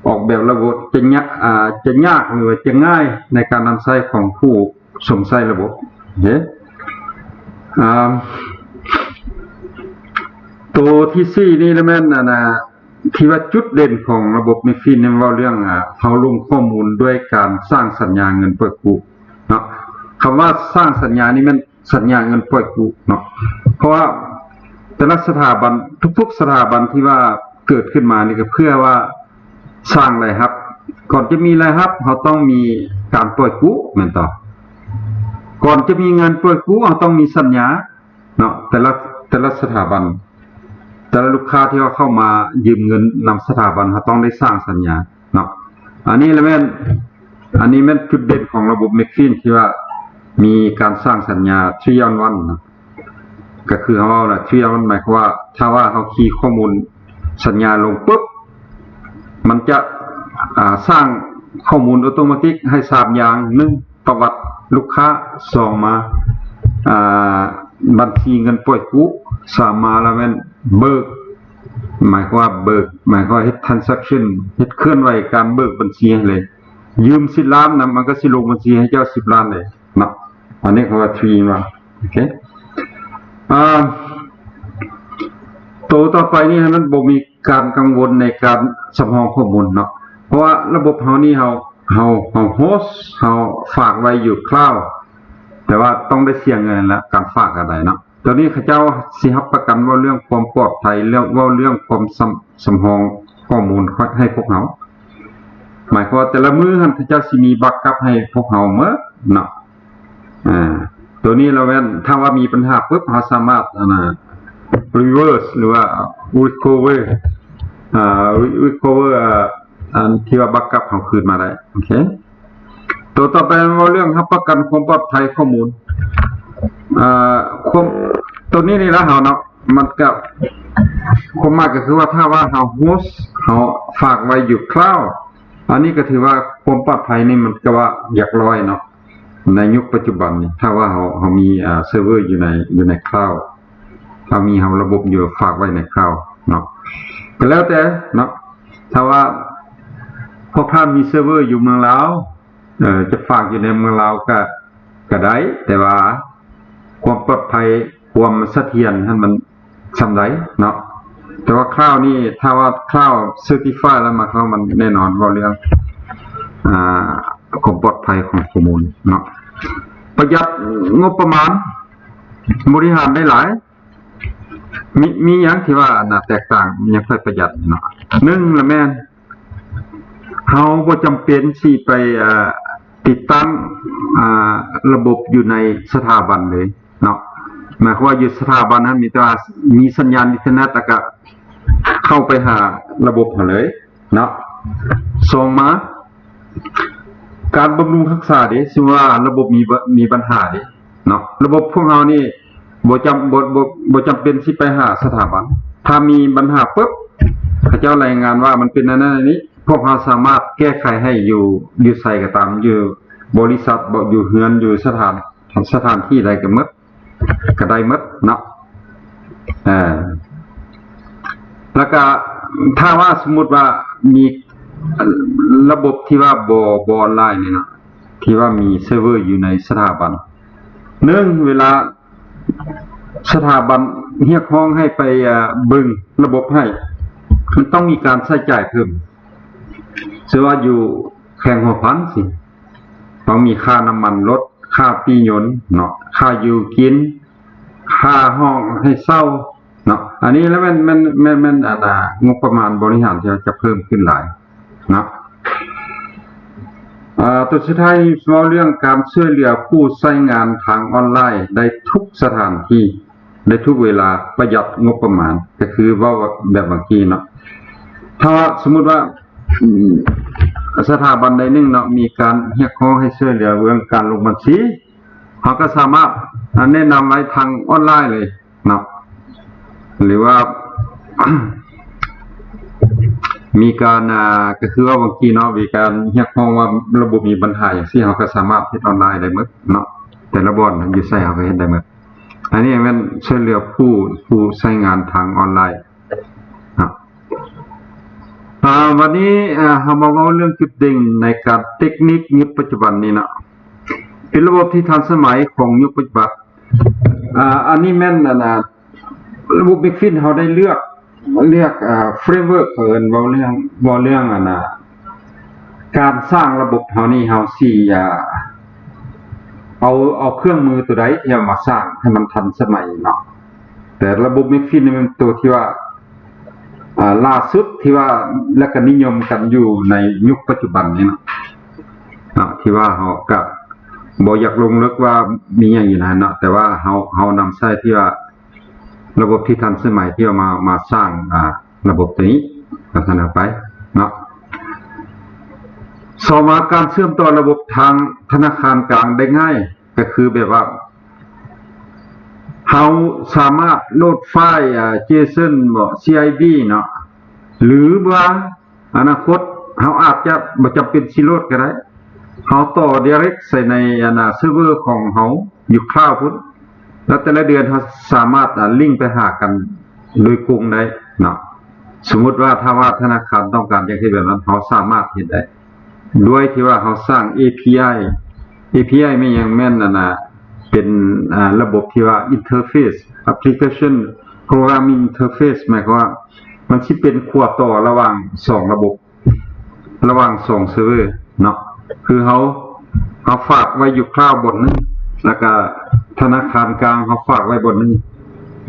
ອອກແບບລະບົບຈະຍາກ ອ່າ ຈະຍາກ ຫຼືວ່າຈະງ່າຍໃນການນຳໃຊ້ຂອງຜູ້ຊົມໃຊ້ລະບົບ. ເຫັນ ອ່າ ໂຕທີສີ່ນີ້ລະແມ່ນ ອັນນ່າ ທີ່ວ່າຈຸດເດັ່ນຂອງລະບົບ McFin ນີ້ເວົ້າເລື່ອງ ອ່າ ເຮົາລົງຂໍ້ມູນດ້ວຍການສ້າງສັນຍາເງິນປ່ອຍກູ້ເນາະ. ຄຳວ່າສ້າງສັນຍານີ້ແມ່ນ ສັນຍາເງິນປ່ອຍກູ້ເນາະ ເພາະວ່າແຕ່ລະສະຖາບັນ ທຸກໆສະຖາບັນທີ່ວ່າເກີດຂຶ້ນມານີ້ ກໍເພື່ອວ່າສ້າງລາຍຮັບ. ກ່ອນຈະມີລາຍຮັບ ເຮົາຕ້ອງມີການປ່ອຍກູ້ ແມ່ນຕໍ່? ກ່ອນຈະມີເງິນປ່ອຍກູ້ ເຮົາຕ້ອງມີສັນຍາເນາະ. ແຕ່ລະ ແຕ່ລະສະຖາບັນ ແຕ່ລະລູກຄ້າທີ່ວ່າເຂົ້າມາຢືມເງິນນຳສະຖາບັນ ເຮົາຕ້ອງໄດ້ສ້າງສັນຍາເນາະ. ອັນນີ້ລະແມ່ນ ອັນນີ້ແມ່ນຈຸດເດັ່ນຂອງລະບົບ McFin ທີ່ວ່າມີການສ້າງສັນຍາ three in one ນະ. ກໍຄືເຮົາເວົ້າລະ three in one ໝາຍຄວາມວ່າ ຖ້າວ່າເຮົາຄີຂໍ້ມູນສັນຍາລົງປຶບ ມັນຈະ ອ່າ ສ້າງຂໍ້ມູນໂອໂຕມາຕິກໃຫ້ສາມຢ່າງ: ໜຶ່ງ ປະຫວັດລູກຄ້າ, ສອງ ມາ ອ່າ ບັນຊີເງິນປ່ອຍກູ້, ສາມ ມາລະແມ່ນເບີກ ໝາຍຄວາມວ່າເບີກ ໝາຍຄວາມວ່າເຮັດ transaction ເຮັດເຄື່ອນໄຫວການເບີກບັນຊີໃຫ້ເລີຍ. ຢືມສິບລ້ານນະ ມັນກໍຊິລົງບັນຊີໃຫ້ເຈົ້າສິບລ້ານເລີຍເນາະ. ອັນນີ້ເຂົາວ່າ three in one ໂອເຄ. ອ່າ ໂຕຕໍ່ໄປນີ້ ໃຫ້ມັນບໍ່ມີການກັງວົນໃນການສຳຮອງຂໍ້ມູນເນາະ ເພາະວ່າລະບົບເຮົານີ້ ເຮົາ ເຮົາ ເຮົາ host ເຮົາຝາກໄວ້ຢູ່ cloud ແຕ່ວ່າຕ້ອງໄດ້ເສຍເງິນນັ້ນລະ ການຝາກກໍໄດ້ເນາະ. ໂຕນີ້ເຂົາເຈົ້າຊິຮັບປະກັນເວົ້າເລື່ອງຄວາມປອດໄພ ແລະ ເວົ້າເລື່ອງຄວາມສຳ ສຳຮອງຂໍ້ມູນໃຫ້ພວກເຮົາ ໝາຍຄວາມວ່າແຕ່ລະມື້ຫັ້ນ ເຂົາເຈົ້າຊິມີ backup ໃຫ້ພວກເຮົາໝົດເນາະ. ອ່າ ໂຕນີ້ລະແມ່ນ ຖ້າວ່າມີບັນຫາປຶບ ເຮົາສາມາດ ອັນນ່າ reverse ຫຼືວ່າ recover ອ່າ recover ອ່າ ອັນທີ່ວ່າ backup ເຮົາຄືນມາໄດ້. ໂອເຄ. ໂຕຕໍ່ໄປເວົ້າເລື່ອງຮັບປະກັນຄວາມປອດໄພຂໍ້ມູນ ອ່າ ຄວາມ ໂຕນີ້ນີ້ລະເຮົາເນາະ ມັນກໍ ຄວາມໝາຍກໍຄືວ່າ ຖ້າວ່າເຮົາ host ເຮົາຝາກໄວ້ຢູ່ cloud ອັນນີ້ກໍຖືວ່າຄວາມປອດໄພນີ້ມັນກໍວ່າຢາກຮ້ອຍເນາະ ໃນຍຸກປັດຈຸບັນນີ້. ຖ້າວ່າເຮົາ ເຮົາມີ ອ່າ server ຢູ່ໃນ ຢູ່ໃນ cloud ເຮົາມີ ເຮົາລະບົບຢູ່ ຝາກໄວ້ໃນ cloud ເນາະ ກໍແລ້ວແຕ່ເນາະ. ຖ້າວ່າພວກທ່ານມີ server ຢູ່ເມືອງລາວ ເອີ ຈະຝາກຢູ່ໃນເມືອງລາວກໍ ກໍໄດ້ ແຕ່ວ່າຄວາມປອດໄພ ຄວາມສະຖຽນຫັ້ນມັນສ່ຳໃດເນາະ. ແຕ່ວ່າ cloud ນີ້ ຖ້າວ່າ cloud certify ແລ້ວ ໝາຍຄວາມວ່າມັນແນ່ນອນ ເວົ້າເລື່ອງ ອ່າ ຄວາມປອດໄພຂອງຂໍ້ມູນເນາະ. ປະຢັດງົບປະມານ ບໍລິຫານໄດ້ຫຼາຍ. ມີ ມີຫຍັງທີ່ວ່າ ອັນນ່າ ແຕກຕ່າງ ຍັງຄ່ອຍປະຢັດເນາະ? ໜຶ່ງລະແມ່ນ ເຮົາບໍ່ຈຳເປັນຊິໄປ ເອີ ຕິດຕັ້ງ ອ່າ ລະບົບຢູ່ໃນສະຖາບັນເລີຍເນາະ. ໝາຍຄວາມວ່າຢູ່ສະຖາບັນນັ້ນມີແຕ່ວ່າມີສັນຍານອິນເຕີເນັດ ແລ້ວກະເຂົ້າໄປຫາລະບົບເຮົາເລີຍເນາະ. ສອງມາ ການບຳລຸງຮັກສາເດ ສົມມຸດວ່າລະບົບມີ ມີບັນຫາເດເນາະ ລະບົບພວກເຮົານີ້ບໍ່ຈຳ ບໍ່ ບໍ່ ບໍ່ຈຳເປັນຊິໄປຫາສະຖາບັນ. ຖ້າມີບັນຫາປຶບ ເຂົາເຈົ້າລາຍງານວ່າມັນເປັນອັນນັ້ນອັນນີ້ ພວກເຮົາສາມາດແກ້ໄຂໃຫ້ຢູ່ ຢູ່ໃສກໍຕາມ ຢູ່ບໍລິສັດບໍ ຢູ່ເຮືອນ ຢູ່ສະຖານ ສະຖານທີ່ໃດກໍໝົດ ກໍໄດ້ໝົດເນາະ. ເອີ ແລ້ວກະຖ້າວ່າສົມມຸດວ່າມີລະບົບທີ່ວ່າບໍ່ ບໍ່ອອນລາຍນີ້ເນາະ ທີ່ວ່າມີເຊີເວີຢູ່ໃນສະຖາບັນ ໜຶ່ງ ເວລາສະຖາບັນຮຽກຮ້ອງໃຫ້ໄປ ເອີ ເບິ່ງລະບົບໃຫ້ ມັນຕ້ອງມີການໃຊ້ຈ່າຍເພີ່ມ. ເຊັ່ນວ່າຢູ່ແຂວງຫົວພັນຊີ້ ຕ້ອງມີຄ່ານ້ຳມັນລົດ ຄ່າປີ້ຍົນເນາະ ຄ່າຢູ່ກິນ ຄ່າຫ້ອງໃຫ້ເຊົ່າເນາະ. ອັນນີ້ລະແມ່ນ ແມ່ນ ແມ່ນ ແມ່ນ ອັນນ່າ ງົບປະມານບໍລິຫານທີ່ຈະເພີ່ມຂຶ້ນຫຼາຍເນາະ. ເອີ ຕົວສຸດທ້າຍນີ້ເວົ້າເລື່ອງການຊ່ວຍເຫຼືອຜູ້ໃຊ້ງານທາງອອນລາຍໄດ້ທຸກສະຖານທີ່ ໄດ້ທຸກເວລາ ປະຢັດງົບປະມານ ກໍຄືເວົ້າແບບບາງທີເນາະ ຖ້າວ່າສົມມຸດວ່າ ອືມ ສະຖາບັນໃດໜຶ່ງເນາະ ມີການຮຽກຮ້ອງໃຫ້ຊ່ວຍເຫຼືອເລື່ອງການລົງບັນຊີ ເຮົາກໍສາມາດ ອາ ແນະນຳໄວ້ທາງອອນລາຍເລີຍເນາະ ຫຼືວ່າ ມີການ ອາ ກໍຄືວ່າບາງທີເນາະ ມີການຮຽກຮ້ອງວ່າລະບົບມີບັນຫາຫຍັງຊີ້ ເຮົາກໍສາມາດເຮັດອອນລາຍໄດ້ໝົດເນາະ ແຕ່ລະບ່ອນຢູ່ໃສເຮົາກໍເຮັດໄດ້ໝົດ. ອັນນີ້ແມ່ນຊ່ວຍເຫຼືອຜູ້ ຜູ້ໃຊ້ງານທາງອອນລາຍເນາະ. ອາ ວັນນີ້ ເຮົາມາເວົ້າເລື່ອງຈຸດເດັ່ນໃນການເຕັກນິກຍຸກປັດຈຸບັນນີ້ເນາະ ເປັນລະບົບທີ່ທັນສະໄໝຂອງຍຸກປັດຈຸບັນ. ອາ ອັນນີ້ແມ່ນ ອັນນ່າ ລະບົບເມກຟິນເຮົາໄດ້ເລືອກ ເລືອກ ເອີ ເຟຣມເວີກ ເຂົາເອີ້ນ ເວົ້າເລື່ອງ ເວົ້າເລື່ອງ ອັນນ່າ ການສ້າງລະບົບເຮົານີ້ ເຮົາຊິ ອາ ເອົາ ເອົາເຄື່ອງມືໂຕໃດທີ່ເອົາມາສ້າງໃຫ້ມັນທັນສະໄໝເນາະ. ແຕ່ລະບົບເມກຟິນນີ້ແມ່ນໂຕທີ່ວ່າ ອາ ຫຼ້າສຸດທີ່ວ່າ ແລະກະນິຍົມກັນຢູ່ໃນຍຸກປັດຈຸບັນນີ້ເນາະ ເນາະ ທີ່ວ່າເຮົາກະບໍ່ຢາກລົງເລິກວ່າມີຫຍັງຢູ່ໃນນັ້ນເນາະ ແຕ່ວ່າເຮົາ ເຮົານຳໃຊ້ທີ່ວ່າລະບົບທີ່ທັນສະໄໝທີ່ເອົາມາ ມາສ້າງ ອາ ລະບົບໂຕນີ້ ລັກສະນະໄປເນາະ. ສອງມາ ການເຊື່ອມຕໍ່ລະບົບທາງທະນາຄານກາງໄດ້ງ່າຍ ກະຄືແບບວ່າ ເຮົາສາມາດໂຫຼດໄຟລ໌ ອາ JSON ບໍ CID ເນາະ ຫຼືວ່າອະນາຄົດເຮົາອາດຈະບໍ່ຈຳເປັນຊິໂຫຼດກະໄດ້ ເຮົາຕໍ່ direct ໃສ່ໃນ ອັນນ່າ ເຊີເວີຂອງເຮົາຢູ່ cloud ພຸ້ນ ແລ້ວແຕ່ລະເດືອນເຮົາສາມາດ ອາ ລິງໄປຫາກັນໂດຍກົງໄດ້ເນາະ. ສົມມຸດວ່າ ຖ້າວ່າທະນາຄານຕ້ອງການຢາກເຮັດແບບນັ້ນ ເຮົາສາມາດເຮັດໄດ້ ໂດຍທີ່ວ່າເຮົາສ້າງ API API ແມ່ນຫຍັງ? ແມ່ນ ອັນນ່າ ເປັນ ອາ ລະບົບທີ່ວ່າ interface application programming interface ໝາຍຄວາມວ່າ ມັນຊິເປັນຂົ້ວຕໍ່ລະຫວ່າງສອງລະບົບ ລະຫວ່າງສອງເຊີເວີເນາະ ຄືເຮົາ ເຮົາຝາກໄວ້ຢູ່ cloud ບ່ອນໜຶ່ງ ແລ້ວກະທະນາຄານກາງເຮົາຝາກໄວ້ບ່ອນໜຶ່ງ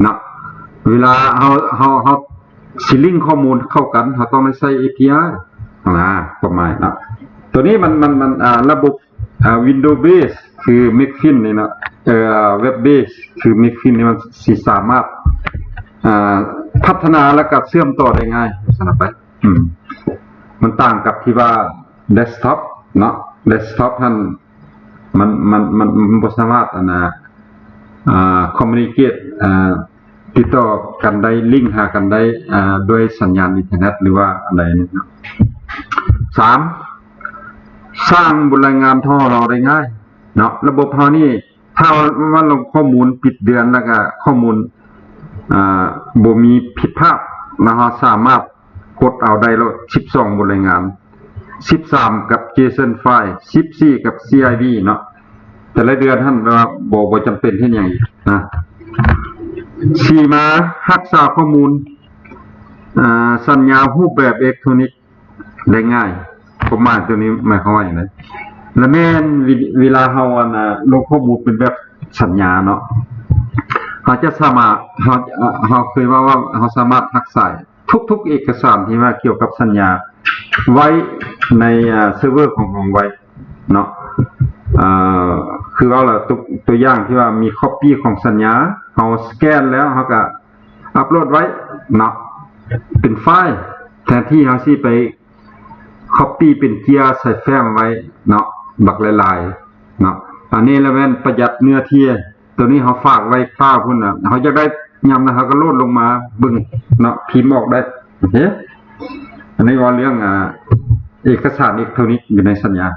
ເນາະ. ເວລາເຮົາ ເຮົາ ເຮົາຊິລິງຂໍ້ມູນເຂົ້າກັນ ເຮົາຕ້ອງໄດ້ໃຊ້ API ນະ ຄວາມໝາຍເນາະ. ໂຕນີ້ມັນ ມັນ ມັນ ອາ ລະບົບ ອາ Windows base ຄື Mekfin ນີ້ເນາະ ເອີ Web base ຄື Mekfin ນີ້ ມັນຊິສາມາດ ອາ ພັດທະນາ ແລ້ວກະເຊື່ອມຕໍ່ໄດ້ງ່າຍ ວ່າຊັ້ນໄປ. ອືມ ມັນຕ່າງກັບທີ່ວ່າ desktop ເນາະ desktop ຫັ້ນ ມັນ ມັນ ມັນ ມັນບໍ່ສາມາດ ອັນນ່າ ອາ communicate ອາ ຕິດຕໍ່ກັນໄດ້ ລິງຫາກັນໄດ້ ອາ ດ້ວຍສັນຍານອິນເຕີເນັດ ຫຼືວ່າອັນໃດນີ້ເນາະ. ສາມ ສ້າງບົດລາຍງານທໍ່ເຮົາໄດ້ງ່າຍເນາະ ລະບົບເຮົານີ້ ຖ້າວ່າລົງຂໍ້ມູນປິດເດືອນ ແລ້ວກະຂໍ້ມູນ ອາ ບໍ່ມີຜິດພາດ ແລ້ວເຮົາສາມາດກົດເອົາໄດ້ໂລດ ສິບສອງບົດລາຍງານ ສິບສາມກັບ JSON file ສິບສີ່ກັບ CID ເນາະ. ແຕ່ລະເດືອນຫັ້ນແບບວ່າບໍ່ ບໍ່ຈຳເປັນເຮັດຫຍັງອີກນະ. ສີ່ມາ ຮັກສາຂໍ້ມູນ ອາ ສັນຍາຮູບແບບເອເລັກໂທນິກ ໄດ້ງ່າຍ. ຄວາມໝາຍໂຕນີ້ໝາຍຄວາມວ່າຫຍັງ? ລະແມ່ນ ເວ ເວລາເຮົາ ອັນນ່າ ລົງຂໍ້ມູນເປັນແບບສັນຍາເນາະ ເຮົາຈະສາມາດ ເຮົາ ເຮົາເຄີຍເວົ້າວ່າ ເຮົາສາມາດຮັກສາທຸກໆເອກະສານທີ່ວ່າກ່ຽວກັບສັນຍາໄວ້ໃນ ອາ ເຊີເວີຂອງເຮົາໄວ້ເນາະ. ອາ ຄືເວົ້າລະ ຕົວ ຕົວຢ່າງທີ່ວ່າມີ copy ຂອງສັນຍາ ເຮົາສະແກນແລ້ວເຮົາກະ ອັບໂຫຼດໄວ້ເນາະ ເປັນໄຟລ໌ ແທນທີ່ເຮົາຊິໄປ copy ເປັນເຈ້ຍໃສ່ແຟ້ມໄວ້ເນາະ ບັກຫຼາຍໆເນາະ. ອັນນີ້ລະແມ່ນປະຢັດເນື້ອທີ່ ໂຕນີ້ເຮົາຝາກໄວ້ຄາວພຸ້ນນະ ເຮົາຢາກໄດ້ຍາມໃດເຮົາກະໂຫຼດລົງມາເບິ່ງເນາະ ພິມອອກໄດ້. ໂອເຄ ອັນນີ້ເວົ້າເລື່ອງ ອາ ເອກະສານເອເລັກໂທນິກຢູ່ໃນສັນຍາ.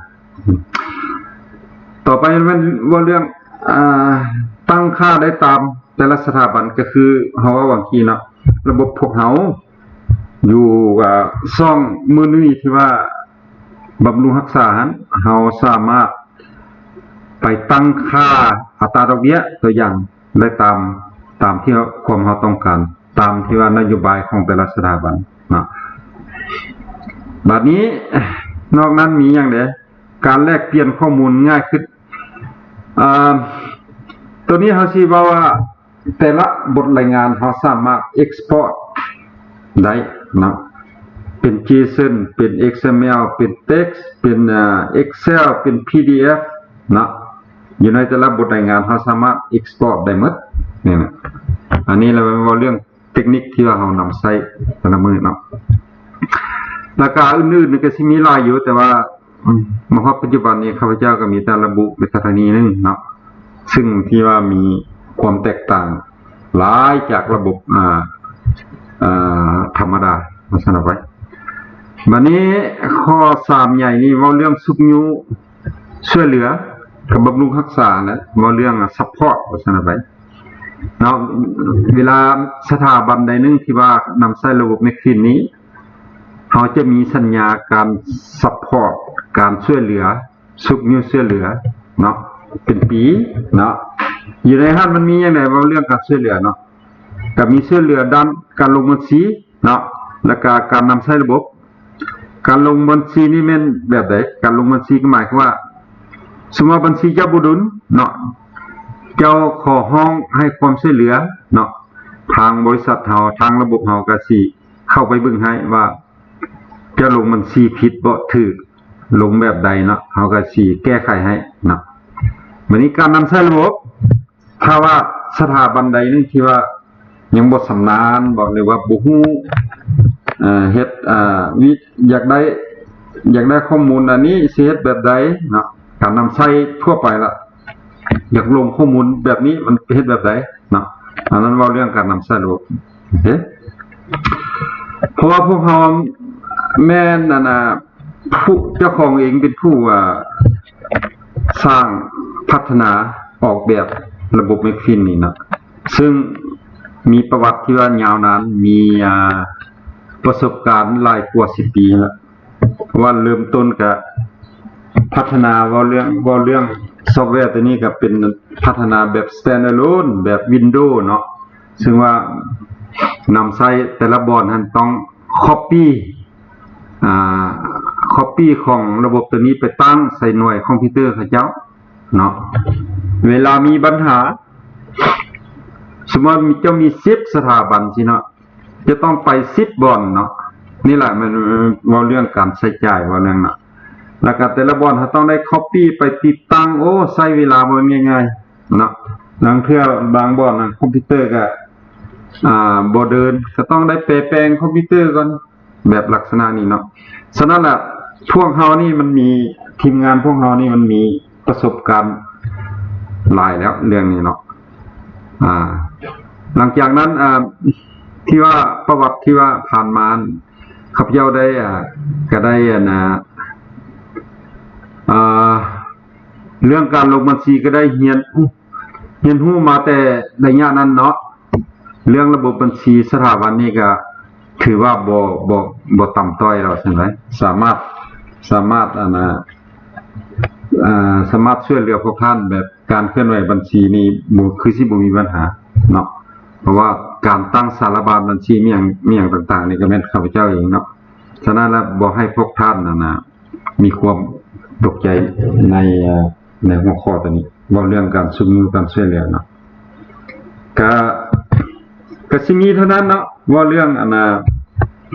ຕໍ່ໄປແມ່ນເວົ້າເລື່ອງ ອາ ຕັ້ງຄ່າໄດ້ຕາມແຕ່ລະສະຖາບັນ ກະຄືເຮົາເວົ້າຫວ່າງກີ້ເນາະ ລະບົບພວກເຮົາຢູ່ ອາ ຊ່ອງເມນູທີ່ວ່າບຳລຸງຮັກສາຫັ້ນ ເຮົາສາມາດໄປຕັ້ງຄ່າອັດຕາດອກເບ້ຍ ຕົວຢ່າງ ໄດ້ຕາມ ຕາມທີ່ຄວາມເຮົາຕ້ອງການ ຕາມທີ່ວ່ານະໂຍບາຍຂອງແຕ່ລະສະຖາບັນເນາະ. ບາດນີ້ ນອກນັ້ນມີຫຍັງແດ່? ການແລກປ່ຽນຂໍ້ມູນງ່າຍຂຶ້ນ. ອາ ໂຕນີ້ເຮົາຊິເວົ້າວ່າ ແຕ່ລະບົດລາຍງານເຮົາສາມາດ export ໄດ້ເນາະ ເປັນ JSON ເປັນ XML ເປັນ text ເປັນ ອາ Excel ເປັນ PDF ເນາະ. ຢູ່ໃນແຕ່ລະບົດລາຍງານເຮົາສາມາດ export ໄດ້ໝົດນີ້ນະ. ອັນນີ້ລະແມ່ນເວົ້າເລື່ອງ ເຕັກນິກທີ່ວ່າເຮົານຳໃຊ້ແຕ່ລະມື້ເນາະ. ລະກະອື່ນໆນີ້ກະຊິມີຫຼາຍຢູ່ ແຕ່ວ່າ ອາ ມາຮອດປັດຈຸບັນນີ້ ຂ້າພະເຈົ້າກະມີແຕ່ລະບຸໄປເທົ່ານີ້ໜຶ່ງເນາະ ຊຶ່ງທີ່ວ່າມີຄວາມແຕກຕ່າງຫຼາຍຈາກລະບົບ ອາ ອາ ທຳມະດາ ວ່າຊັ້ນເອົາໄວ້. ບາດນີ້ ຂໍ້ສາມໃຫຍ່ນີ້ເວົ້າເລື່ອງຊຸກຍູ້ຊ່ວຍເຫຼືອ ກັບບຳລຸງຮັກສາ ແລະ ເວົ້າເລື່ອງ support ວ່າຊັ້ນເອົາໄວ້. ເນາະ ເວລາສະຖາບັນໃດໜຶ່ງທີ່ວ່ານຳໃຊ້ລະບົບ Mekfin ນີ້ ເຮົາຈະມີສັນຍາການຊັບພອດ ການຊ່ວຍເຫຼືອ ຊຸກຍູ້ຊ່ວຍເຫຼືອເນາະ ເປັນປີເນາະ. ຢູ່ໃນຫັ້ນມັນມີຫຍັງແດ່ ເວົ້າເລື່ອງການຊ່ວຍເຫຼືອເນາະ ກໍມີຊ່ວຍເຫຼືອດ້ານການລົງບັນຊີເນາະ ແລ້ວກໍການນຳໃຊ້ລະບົບ. ການລົງບັນຊີນີ້ແມ່ນແບບໃດ? ການລົງບັນຊີກໍໝາຍຄວາມວ່າ ສົມມຸດວ່າບັນຊີເຈົ້າບໍ່ດຸນເນາະ ເຈົ້າຂໍຮ້ອງໃຫ້ຄວາມຊ່ວຍເຫຼືອເນາະ ທາງບໍລິສັດເຮົາ ທາງລະບົບເຮົາກໍຊິເຂົ້າໄປເບິ່ງໃຫ້ວ່າ ຈະລົງບັນຊີຜິດບໍ່ຖືກ ລົງແບບໃດເນາະ ເຮົາກໍຊິແກ້ໄຂໃຫ້ເນາະ. ບັດນີ້ການນຳໃຊ້ລະບົບ ຖ້າວ່າສະຖາບັນໃດໜຶ່ງທີ່ວ່າຍັງບໍ່ຊຳນານບໍ ຫຼືວ່າບໍ່ຮູ້ ເຮັດ ອາ ວິ ຢາກໄດ້ ຢາກໄດ້ຂໍ້ມູນອັນນີ້ ຊິເຮັດແບບໃດເນາະ ການນຳໃຊ້ທົ່ວໄປລະ ຢາກລົງຂໍ້ມູນແບບນີ້ ມັນເຮັດແບບໃດເນາະ. ອັນນັ້ນເວົ້າເລື່ອງການນຳໃຊ້ລະບົບ ໂອເຄ ເພາະວ່າພວກເຮົາແມ່ນ ອັນນ່າ ຜູ້ ເຈົ້າຂອງເອງເປັນຜູ້ ອາ ສ້າງ ພັດທະນາ ອອກແບບລະບົບເມກຟິນນີ້ເນາະ ຊຶ່ງມີປະຫວັດທີ່ວ່າຍາວນານ ມີ ອາ ປະສົບການຫຼາຍກວ່າສິບປີແລ້ວ. ເພາະວ່າເລີ່ມຕົ້ນກະພັດທະນາ ເວົ້າເລື່ອງ ເວົ້າເລື່ອງຊອບແວຕົວນີ້ກະເປັນພັດທະນາແບບ standalone ແບບ Windows ເນາະ ຊຶ່ງວ່ານຳໃຊ້ແຕ່ລະບ່ອນຫັ້ນຕ້ອງ copy ອາ copy ຂອງລະບົບຕົວນີ້ໄປຕັ້ງໃສ່ໜ່ວຍຄອມພິວເຕີເຂົາເຈົ້າເນາະ. ເວລາມີບັນຫາ ສົມມຸດເຈົ້າມີສິບສະຖາບັນຊີ້ເນາະ ຈະຕ້ອງໄປສິບບ່ອນເນາະ. ນີ້ແຫຼະ ມັນເວົ້າເລື່ອງການໃຊ້ຈ່າຍ ເວົ້າເລື່ອງເນາະ ແລ້ວກໍແຕ່ລະບ່ອນເຮົາຕ້ອງໄດ້ copy ໄປຕິດຕັ້ງ ໂອ້ ໃຊ້ເວລາບໍ່ແມ່ນງ່າຍໆເນາະ. ລາງເທື່ອບາງບ່ອນນະ ຄອມພິວເຕີກໍ ອາ ບໍ່ເດີນ ກໍຕ້ອງໄດ້ແປແປງຄອມພິວເຕີກ່ອນ ແບບລັກສະນະນີ້ເນາະ. ສະນັ້ນລະ ພວກເຮົານີ້ມັນມີ ທີມງານພວກເຮົານີ້ມັນມີປະສົບການຫຼາຍແລ້ວເລື່ອງນີ້ເນາະ. ອາ ຫຼັງຈາກນັ້ນ ອາ ທີ່ວ່າປະຫວັດທີ່ວ່າຜ່ານມາ ຂ້າພະເຈົ້າໄດ້ ອາ ກະໄດ້ ອັນນ່າ ອາ ເລື່ອງການລົງບັນຊີກໍໄດ້ຮຽນ ຮຽນຮູ້ມາແຕ່ໄລຍະນັ້ນເນາະ. ເລື່ອງລະບົບບັນຊີສະຖາບັນນີ້ກໍຖືວ່າບໍ່ ບໍ່ ບໍ່ຕ່ຳຕ້ອຍແລ້ວຊັ້ນໄດ໋ ສາມາດ ສາມາດ ອັນນ່າ ອາ ສາມາດຊ່ວຍເຫຼືອພວກທ່ານແບບການເຄື່ອນໄຫວບັນຊີນີ້ບໍ່ ຄືຊິບໍ່ມີບັນຫາເນາະ ເພາະວ່າການຕັ້ງສາລະບານບັນຊີ ມີຫຍັງ ມີຫຍັງຕ່າງໆນີ້ກໍແມ່ນຂ້າພະເຈົ້າເອງເນາະ. ສະນັ້ນລະ ບໍ່ໃຫ້ພວກທ່ານ ອັນນ່າ ມີຄວາມຕົກໃຈໃນ ໃນຫົວຂໍ້ຕົວນີ້ ເວົ້າເລື່ອງການຊຸກຍູ້ການຊ່ວຍເຫຼືອເນາະ. ກະ ກະຊິມີເທົ່ານັ້ນເນາະ ເວົ້າເລື່ອງ ອັນນ່າ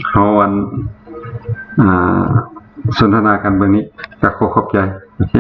ເຮົາ ອັນ ອາ ສົນທະນາກັນເບິ່ງນີ້ ກະຂໍຂອບໃຈ ໂອເຄ.